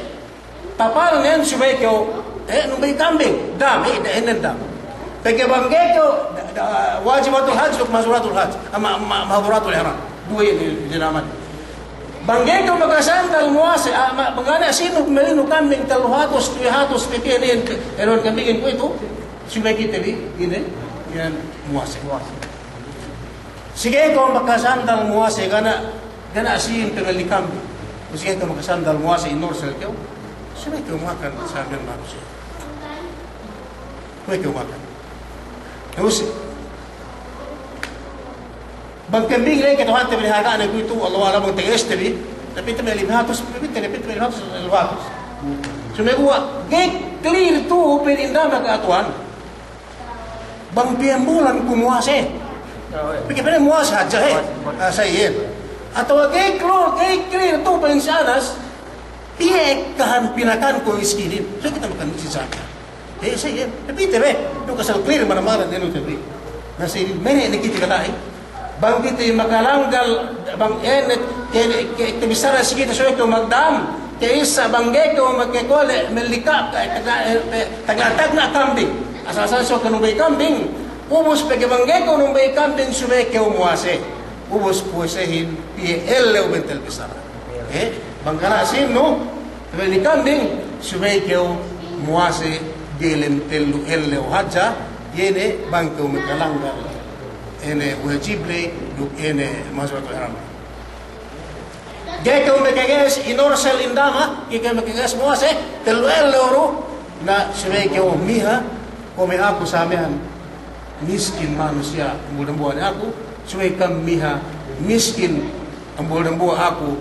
tapalnen subey kew, eh, numbey kambing, dam, eh, da-, ēnnen dam. Pegge' bang ga'i kew, da-, da-, wajibatul hajj duk mahzuratul hajj, ah, ma-, ma-, mahzuratul ihram. Duwe inin, inin amat. Bang ga'i kew makasandal muwase, ah, ma-, bang ga' ne sīn du melli nu kambing tellu hatus, duwe hatus, pegge' inin, ēnnen kambingin kuwe'itu, subey kite bi, ine, iyan muwase. Muwase. Si ga'i kew makasandal muwase, ga' ne, ga' ne sīn pamelli kambing. Si ga'i kew makasandal muwase, inorsel kew, subey kew makan sampay manusiya'. Subey kew makan. Terus, bang kambing la'i kata'uhante bi harga'ne kuwe'itu, Allahu a'lam bang taga este bi, tapi te me' lime hatus, tapi te, tapi te me' lime hatus, lime hatus. Sumeguwa', ga'i clear tu'u pa'in inda' ma ka'atuhan. Bang piye bulan ku muwase. Pegge' pa'inne muwase hadja, he. Muwase, muwase. Ah, sa' iyan. Atawa ga'i clear, ga'i clear tu'u pa'in si Anas, piye ekkahan pinakanku miskinin. So kite makan miskin sa' iyan. Eh, sa' iyan. Tapī te be, duk asal clear manamal ne nu tapī. Na sa' inin, mene' ne kite kala'i. Bang kite makalanggal, bang ēnnen, ke, ke, ke bissara si kite subey kew magdam, ka'issa bang ga'i kew makakole' melli ka, ka, ka, eh, eh, tagna'-tagna' kambing. Asal-asal subey kew numbey kambing. Ubus pegge' bang ga'i kew numbey kambing subey kew muwase. Ubus puwasehin piye ellew bentel bissara. Eh, bang ga' ne sīn nu, Pegge' kambing, subey kew muwase diyalem tellu ellew hadja, iye ne bang kew makalanggal ine wajib ley duk ine mahzuratul ihram. Ga'i kew makage'es inorsel inda' ma, ga'i kew makage'es muwase tellu ellew du, na subey kew miha, kuwe' me' aku samehan miskin manusiya', ambuwa-ambuwa ne aku, subey kam miha miskin, ambuwa-ambuwa aku,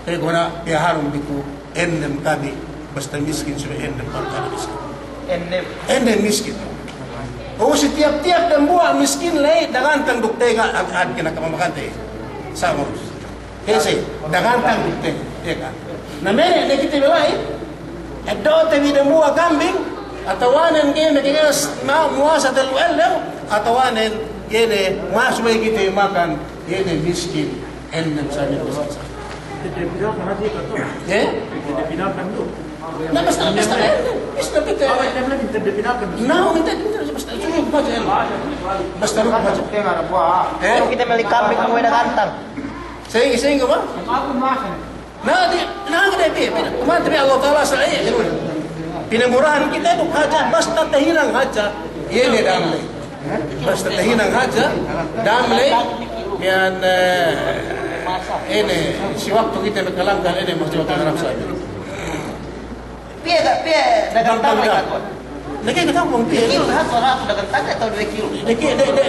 pegge' gona' piyaharun bi ku ennem kami, basta miskin subey ennem parkala' miskin. Ennem. Ennem miskin. O, si tiyap-tiyap dambuwa' miskin ley, dagantang duk tega, ag-, ag-, kinakamamakan te. Sa' urus. Hese, dagantang duk te, iye ka. Na mene' ne kite bi la'i, eddo'te bi dambuwa' kambing, atawanen ga'i ne kite ma-, muwasa tellu ellew, atawanen ga'i ne masubey kite makan, ga'i ne miskin, ennem sa' miskin. Eh? Na basta, basta, eh, basta, basta, na, minta, minta, basta, suyu baca, eh. Basta, lu baca. Eh? Kite meli kambing, muwe dagantang. Sa'ingge, sa'ingge, ba? Na, di, na, di, di, di, kuman, di Allah Ta'ala, sa', eh, pinamurahan kite duk hadja, basta tahinang hadja. Iye ne damle. Basta tahinang hadja, damle, miya'an, eh, ine, si waktu kite makalanggal ine, Masjidil Haram sa'. Piye ga', piye dagantang, dagantang. Lagi' kite bang piye. Kilo, hatu, hatu dagantang atau duwe kilo? Diki, de, de,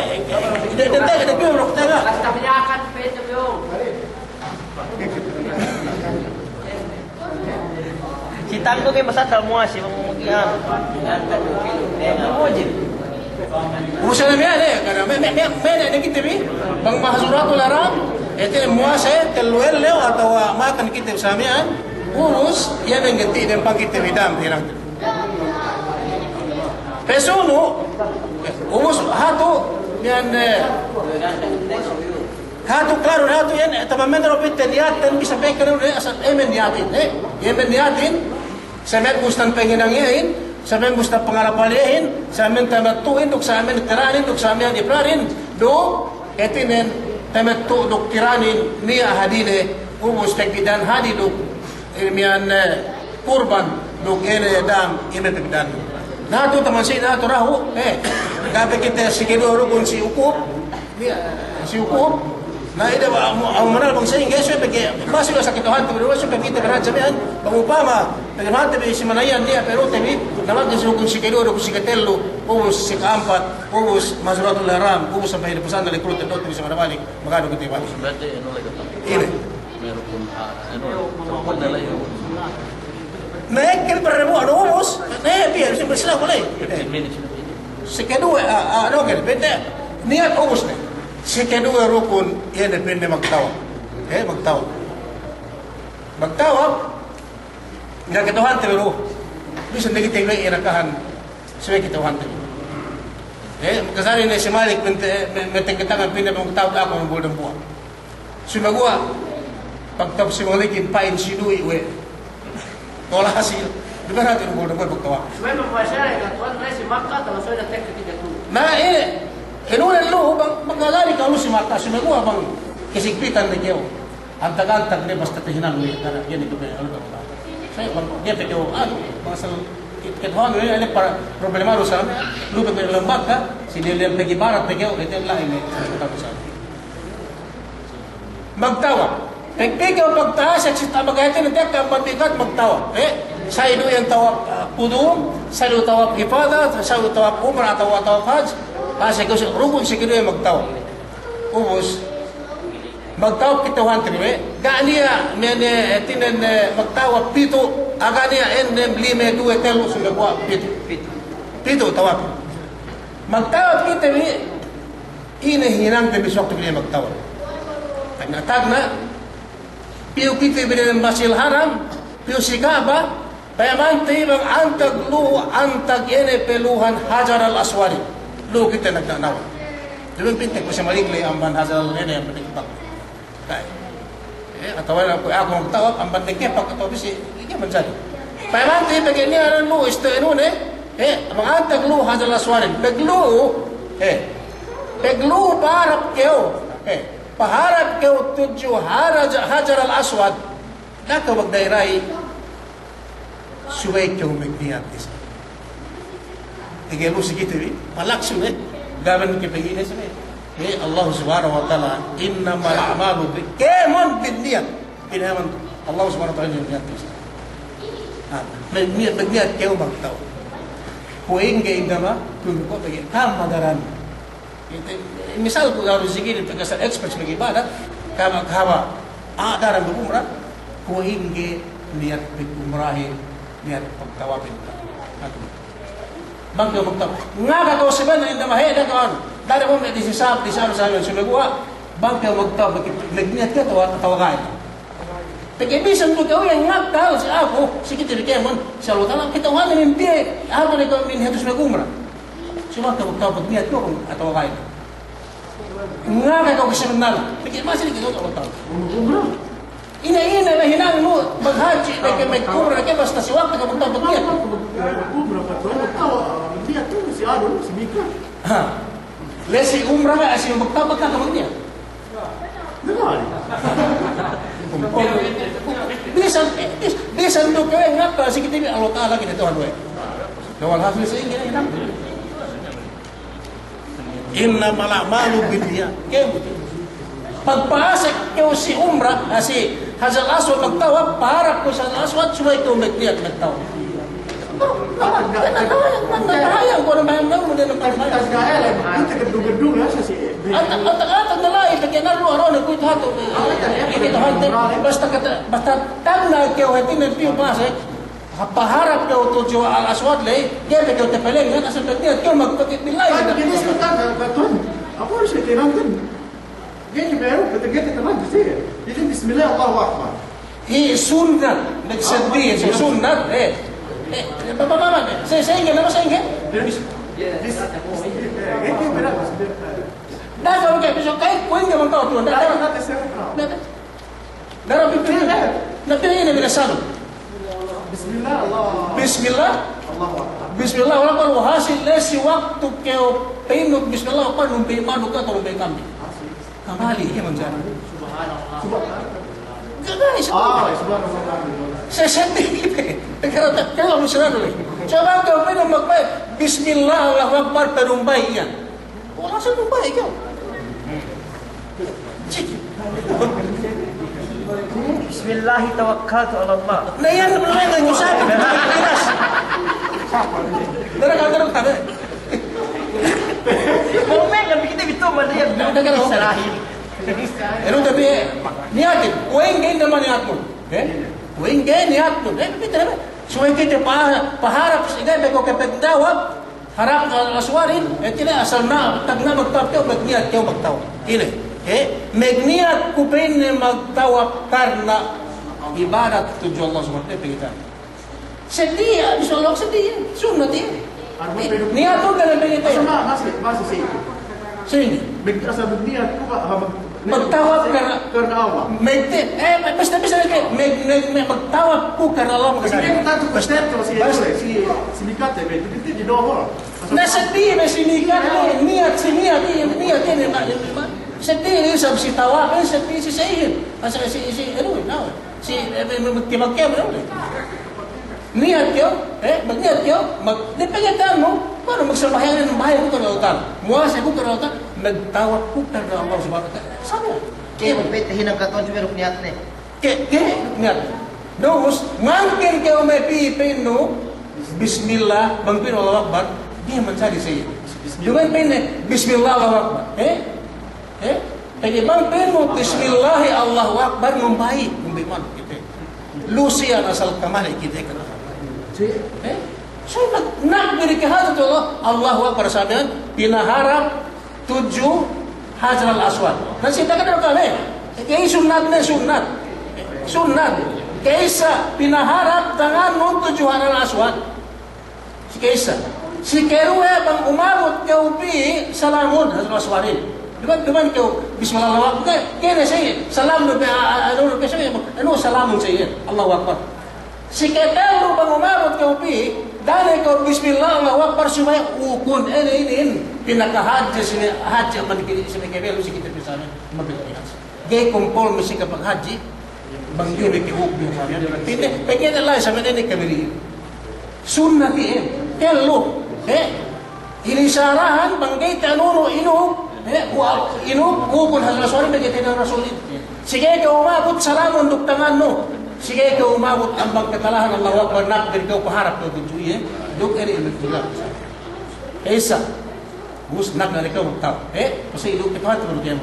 de, de, de, de, kilo, bro, kite ga'. Basta piyakan, pete, bro. Si Tanggu ke masal muwase, bang, mugihan. Ubus ne miya'an, eh, kana me', me', me', me' ne kite bi, bang Mahjuratul Haram, ite muwase tellu ellew atawa makan kite sa' miya'an, ubus, iye ne ngeti' dem pang kite bi dam, hirang. Pesunu, ubus hatu, miya'an, eh, Hatu klarun, hatu iyan, eh, taman men daru pite niyatin, bisa pekkerun, eh, asal, eh, men niyatin, eh, iye men niyatin, sa' men bustan panginang iyehin, sa' men bustan pangalapal iyehin, sa' men tamattu'in, duk sa' men kiranin, duk sa' men ifradin, duk, hātinen, tamattu' duk kiranin, niya' hadine, ubus pagbidda'an hadi duk, eh, miya'an, eh, kurban, duk ine dam, ine pagbidda'an. Na tu taman si, na tu dahu', eh, ga'i pe kite si keduwe rukun si ukup, Niya', si ukup. Na ine ba, amu, amu manal bang sa'ingge, subey pegge', masi ba sakit Tuhante bi, subey pegge' kite bi hadja miya'an, bang upama, pegge' Tuhante bi si manayan niya' perute bi, na bang si rukun si keduwe, rukun si ketellu, ubus si keampat, ubus Mahjuratul Haram, ubus sampay di pusan dali kurut, duk bisa mabalik, magadu kite balik. Berarti anu lagi. Ine. May rukun, ah, anu, rukun na lagi. Na ekka pare mu anu ubus, na piye, si Islam boleh. Fifteen minutes. Si keduwe, ah, ah, anu, ke, pa'inte, niyat ubus ne. Si keduwe rukun, iye ne pa'inte magtawaf. Eh, magtawaf. Magtawaf, ga' ke Tuhante bi du. Bisan diki te bi inakahan, subey ke Tuhante bi. Eh, makajari ne si Malik, pa'inte, me-, me-, tengke tangan, pa'inte magtawaf aku, bulda dambuwa'. Sumeguwa', pagtawaf si Malikin pa'in si duwe' we'. Walhasil, duwe' hāti du bulda we' pagtawaf. Subey magpuwasa, eh, katuwan, eh, si Makka, taman subey na tekka tiga tu. Na, eh, inu ne lu, bang, magagari ka'u lu si Makka, sumeguwa' bang kasigpitan ne kew. Antag-antag ne basta tahinang ne, karna' ga'i ne kew pe, anu, bang. Sa' bang, ga'i pe kew, anu, bang asal, ke-, katuwan, eh, ine para problema lu sa', lu pe kew lambak ka, si dia, dia pe ibarat pe kew, ite la'i ne, katuwan sa'. Magtawaf. Pegge' kew pagtawaf, si ta-, magtawaf, amban mikat magtawaf. Eh? Sa' du iyan tawaf, ah, kudum, sa' du tawaf ifada, sa' du tawaf umrah, atawa tawaf haj. Ah, si kew si rukun si keduwe magtawaf. Ubus. Magtawaf kite Tuhante bi. Ga' niya', ne, ne, hātinen, eh, magtawaf pitu', ah, ga' niya' ennem, lime, duwe, tellu, sumeguwa' pitu'. Pitu' tawaf. Magtawaf kite bi, Ine hinangte bi si waktu kite magtawaf. Tagna'-tagna', piyu kite bi dem Masjidil Haram, piyu si Ka'bah, payamante bang antag lu'u, antag ine pe lu'uhan Hajar al-Aswad. Lu'u kite nagna'-nawat. Duma'in pa'inte ku si Malik le amban Hajar al-, ine amban ine. Ta'i. Eh, atawa aku, aku magtawaf, amban ne kepak atawa bisi, ige manjari. Payamante pegge' niya' anu, istu anu ne, eh, bang antag lu'u Hajar al-Aswadin. Paglu'u, eh, paglu'u paharap kew, eh, paharap kew tudju Hajar, Hajar al-Aswad. Da'a kew magda'i-da'i. Subey kew magniyat isab. Ige lu si kite bi, palaksu ne, ga'i ne ke pegge' ine subey. Eh, Allah Subhanahu wa Ta'ala, "Innamal a'malu bi-," kēmon binniyat. Pinayaman tu Allah Subhanahu wa Ta'ala niyat isab. Ah, magniyat, magniyat kew magtawaf. Kuwe' ingge, ingge ma, kuwe' ingge pegge' kam madaran. Ite, misal ku ga'i du si kite pegge' asal expert si pegge' ibadat, kama, kama, ah, daran magumrah, kuwe' ingge niyat pagumrahin, niyat pagtawafin. Bang kew magtawaf. Ngaka kew si bennal inda mahe' da kew anu. Daran mu me' disisab, disisab, sumeguwa'. Bang kew magtawaf, magniyat kew atawa, atawa ga'i. Pegge' bisan du kew iyan ngakal si aku, si kite bi kēmon, si Allahu Ta'ala, kata'uhanne min piye, hāti ne kew min hatus magumra. Subey kew magtawaf, magniyat kew atawa ga'i. Ngaka kew kasabennalan. Pegge' masi ne kew Allahu Ta'ala. Ine, ine, me' hinangnu, maghadji', me' ke, me' umra, ke, basta si waktu kew magtawaf, magniyat. Umra, magtawaf, magniyat tu si anu, si mikat. Ha. La'i si umra ga', si magtawaf, magniyat. Bisan, bis-, bisan du kew ngakal si kite bi, Allahu Ta'ala kite Tuhan we'. Kawal hasil sa'ingge, innamal a'malu binniyat. Kew, pagpa'asek kew si umra, ah, si Hajar Aswad magtawaf, paharap kew si Hajar Aswad, subey kew magniyat magtawaf. Atak-atak na la'i, pegge' na lu arone kuwe'itu hatu. Iye, kuwe'itu hatu. Basta kata, basta tagna' kew hātinen piyu pa'asek, paharap kew tudju Al-Aswad ley, ga'i pe kew tapalengngan, asal magniyat kew magpake billahi. Bismillah, Allahu Akbar. Iye sunnat, nagseddi, iye sunnat, eh. Eh, baba, baba, sa'ingge, sa'ingge? Da'a kew, bisan, kuwe'ingge bang kew tuwan, da'a, da'a. Da'a, da'a, bisan, na, bisan, ine, bisan. Bismillah, Allah. Bismillah. Allahu Akbar. Bismillah, Allahu Akbar. Hasil la'i si waktu kew pa'innu Bismillah, Allahu Akbar, numpey manuk atawa numpey kambing. Kamali, iye manjari. Subhanallah. Subhanallah. Ga', ga', subhanallah. Ah, subhanallah. Seseddi kite. Pegge' kata, kew la'i musnad ley. Subey kew pa'innu magpa'in, Bismillah, Allahu Akbar, panumpey iyan. Ora sa numpey kew. Bismillah tawakkaltu 'alallah. Na iyan, na iyan, na iyan. Dara ka, dara ka, dara. Mau main, kan, kite bi tu'u, man, iyan. Dara ka, dara ka. Salahin. Enu, tapi, niyatin. Kuwe'ingge, ine, maniyatnun. Eh? Kuwe'ingge, niyatnun. Eh, kite, eh. Subey kite pa-, paharap, si ga'i pe kew kapagtawaf. Harap Al-Aswadin, eh, ine, asal na, tagna' magtawaf kew, magniyat kew magtawaf. Ine, eh, magniyat ku pa'inne magtawaf karna' ibadat tudju Allah Subhanahu wa Ta'ala, pegge' kite. Seddi, ya, insya Allah seddi, ya. Sunnat, ya. Eh, niyat tu kan pegge' kite. Asal ma-, masi, masi si. Sini. Mag-, asal magniyat ku, ha, mag-, Magtawaf karna', karna' Allah. Magti-, eh, basta, basta, mag-, mag-, mag-, magtawaf ku karna' Allah. Kasi kaya tantu ku step ko si, si, si mikat, eh, begitu di dohor. Na seddi, eh, si mikat, eh, niyat, si niyat, eh, niyat, eh, ma-, ma-, seddi, eh, isab si tawaf, eh, seddi, si sa'ihin. Asa, si, si, anu, na, si, eh, eh, magtawaf, magtawaf, eh. Niyat kew, eh, magniyat kew, mag-, depende ta'nu, bang magsambahayang, sambahayang ku karna' Allah Ta'ala. Muwasa ku karna' Allah Ta'ala, magtawaf ku karna' Allah Subhanahu wa Ta'ala. Sabi. Ke, magpete hinang katun, suwe duk niyat ne. Ke, ke, niyat. Terus, mangkin kew me' pī pa'innu, Bismillah, bang pa'innu Allahu Akbar, ga'i manjari siye. Duma'in pa'inne, Bismillah, Allahu Akbar. Eh? Eh? Pegge' bang pa'innu, Bismillahi, Allahu Akbar, numpey, numpey manuk kite. Lusiyan asal kamali kite kena. Eh? So, nag-, nagbili ke hadja tu Allah, Allahu Akbar samiyan, pinaharap tudju Hajar Al-Aswad. Na si takadar kale, ga'i sunnat ne, sunnat. Sunnat. Ga'i sa pinaharap tangannun tudju Hajar Al-Aswad. Si ka'issa. Si karuwe bang umabut kew pī salamun, Hajar Al-Aswadin. Duma'in, duma'in kew, Bismillah, Allahu Akbar. Ke, kene siye, salam du pe, a, a, anu, pe siye, anu, salamun siye, Allahu Akbar. Si katellu bang umabut kew pī, da'a ne kew Bismillah, Allahu Akbar, subey ukun, ine, ine, ine. Pinakahadje sine, hadje amban kite, sine kebelu si kite bi samiyan, mabili hadje. Ga'i kompol masi kapaghadji, bang ga'i meke hukmi. Pegge', pegge' ne la'i samiyan inin kabiri. Sunnat iye, tellu, eh? Inin sarahan bang ga'i ta'anunu inuk, eh? Wa-, inuk, ukun Hajar Al-Aswadin, pegge' ta'anunu Rasulin. Si ga'i kew umabut salamun duk tangannu. Si ga'i kew umabut amban katalahan Allahu Akbar, nakbir kew paharap kew tudju iye. Duk inin iye magtulak. Isa. Ubus nakbir kew magtawaf. Eh? Pasi iduk kew tuhan tu baru kew.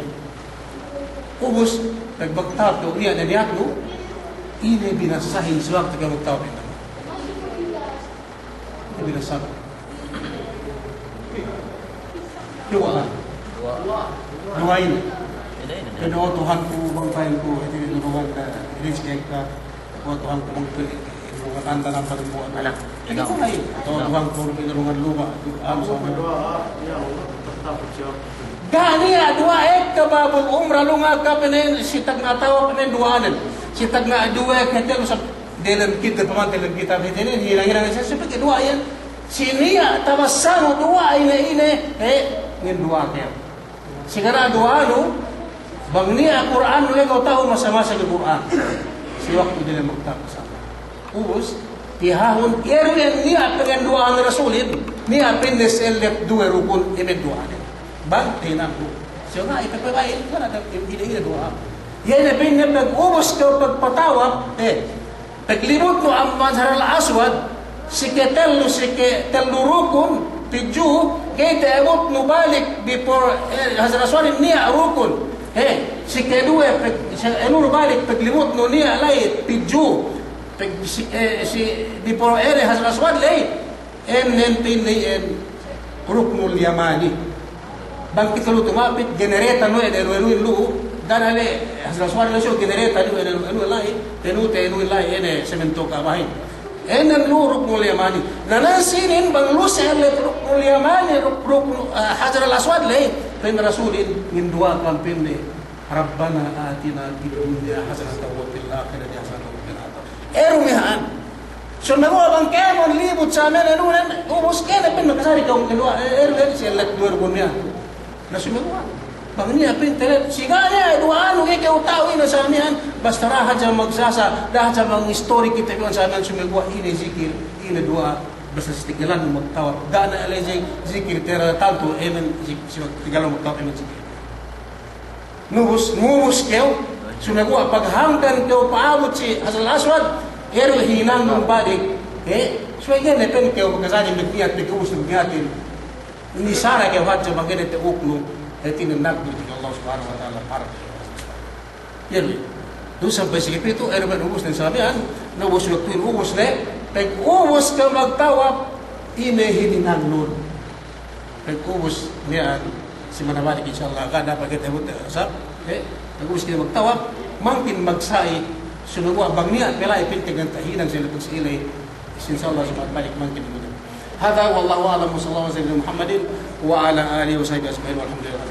Ubus, pag magtawaf kew niyat ne niyatnu, ine binasahin si waktu kew magtawaf inin? Ine binasahin? Duwa'a. Duwa'a inin. Pa'in, "O Tuhanku, bang pa'inku, hātinen inurungan, eh, rizki ekka. O Tuhanku, bang pa'in inurungan anda nampat buat." Anak. Pa'in, "O Tuhanku, bang pa'in inurungan luma', du-, anu, sama." Ga' niya' duwa'a ekka babul umra, lunga' ka pa'in, si tagna' tawaf pa'in duwa'anen. Si tagna' duwe, katellu sa' delem kitab, paman delem kitab, hātinen hinang-hinang sa' si pegge' duwa'a iyan. Si niya' tabassanu duwa'a ine-ine, eh, ngenduwa'a kew. Si ga' niya' duwa'anu, bang niya' Kur'an, la'i kew ta'u masa-masa bi Kur'an. Si waktu dili' magtapus. Ubus, pihahun, iye du iyan niya' pangenduwa'an Rasulin, niya' pa'inne si ellet duwe rukun, iye me' duwa'anen. Bang, tahinang du. Si ga' niya' ipapabaya', ga' niya' ine-ine duwa'a. Iye ne pa'inne pag ubus kew pagpatawaf, eh, paglimutnu amban Hajar al-Aswad, si katellu, si katellu rukun, pidju, ga'i ta'abutnu balik before, eh, Hajar al-Aswad niya' rukun. He, si keduwe, pag, si anu balik, paglimutnu niya' la'i pidju. Pag, si, eh, si, before, eh, Hajar al-Aswad la'i. Ēnnen pa'inne iyan Ruknul Yamani. Bang kite lu'u tumapit, genereta nu ēnnen, ēnnen lu'u, da'a ne le, Hajar al-Aswad ne siyu genereta nu ēnnen, ēnnen la'i, penute ēnnen la'i, ēnnen semento Ka'bahin. Ēnnen lu'u Ruknul Yamani. Na, na sinin bang lu'u si ellet Ruknul Yamani, ruk-, ruknu, eh, Hajar al-Aswad la'i, pa'in Rasulin, ngenduwa'a kam pa'inne, "Rabbana atina fid dunya hasanatan wa fil akhirati hasanatan wa qina adzabannar." Eru mihan. Sumeguwa' bang kēmon libut sa miya'an, ēnnen, ubus kēne pa'in makajari kew ngenduwa'a, eh, eru, eh, si ellet duwe rukun miya'an. Na sumeguwa' bang niya' pa'inte le, si ga' niya' duwa'anu, ga'i kew ta'u ine sa miya'an, basta da'a hadja magsasa, da'a hadja mangistori kite bi sa miya'an, sumeguwa' ine zikir, ine duwa'a, basta si tigelannu magtawaf, ga' niya' le zi-, zikir tertantu, ēnnen zi-, si tigelannu magtawaf, ēnnen zikir. Nubus, nubus kew, sumeguwa' paghangkan kew pa'abut si Hajar al-Aswad, eru hinangnun balik, eh, subey ga'i ne pa'in kew makajari magniyat, pegge' ubus magniyatin. Nisara kew hadja bang ga'i ne ta'uknu, hātinen nagdur tudju Allah Subhanahu wa Ta'ala, para. Iye du. Duk sampay si kapitu', eru me' nubus ne sa miya'an, nubus waktu inin ubus ne, pag ubus kew magtawaf, ine hininangnun. Pag ubus miya'an, si manabalik, insya Allah, ga' dapat kite butte, sab, eh, pag ubus kite magtawaf, mangkin magsa'i, sumeguwa' bang niya' pe la'i pa'inte ganta' hinang si ellet pagsa'i la'i, insya Allah, si manabalik mangkin butte. Hadha wallahu a'lam wa sallallahu ala sayyidina Muhammadin wa ala alihi wa sahbihi ajma'in walhamdulillah.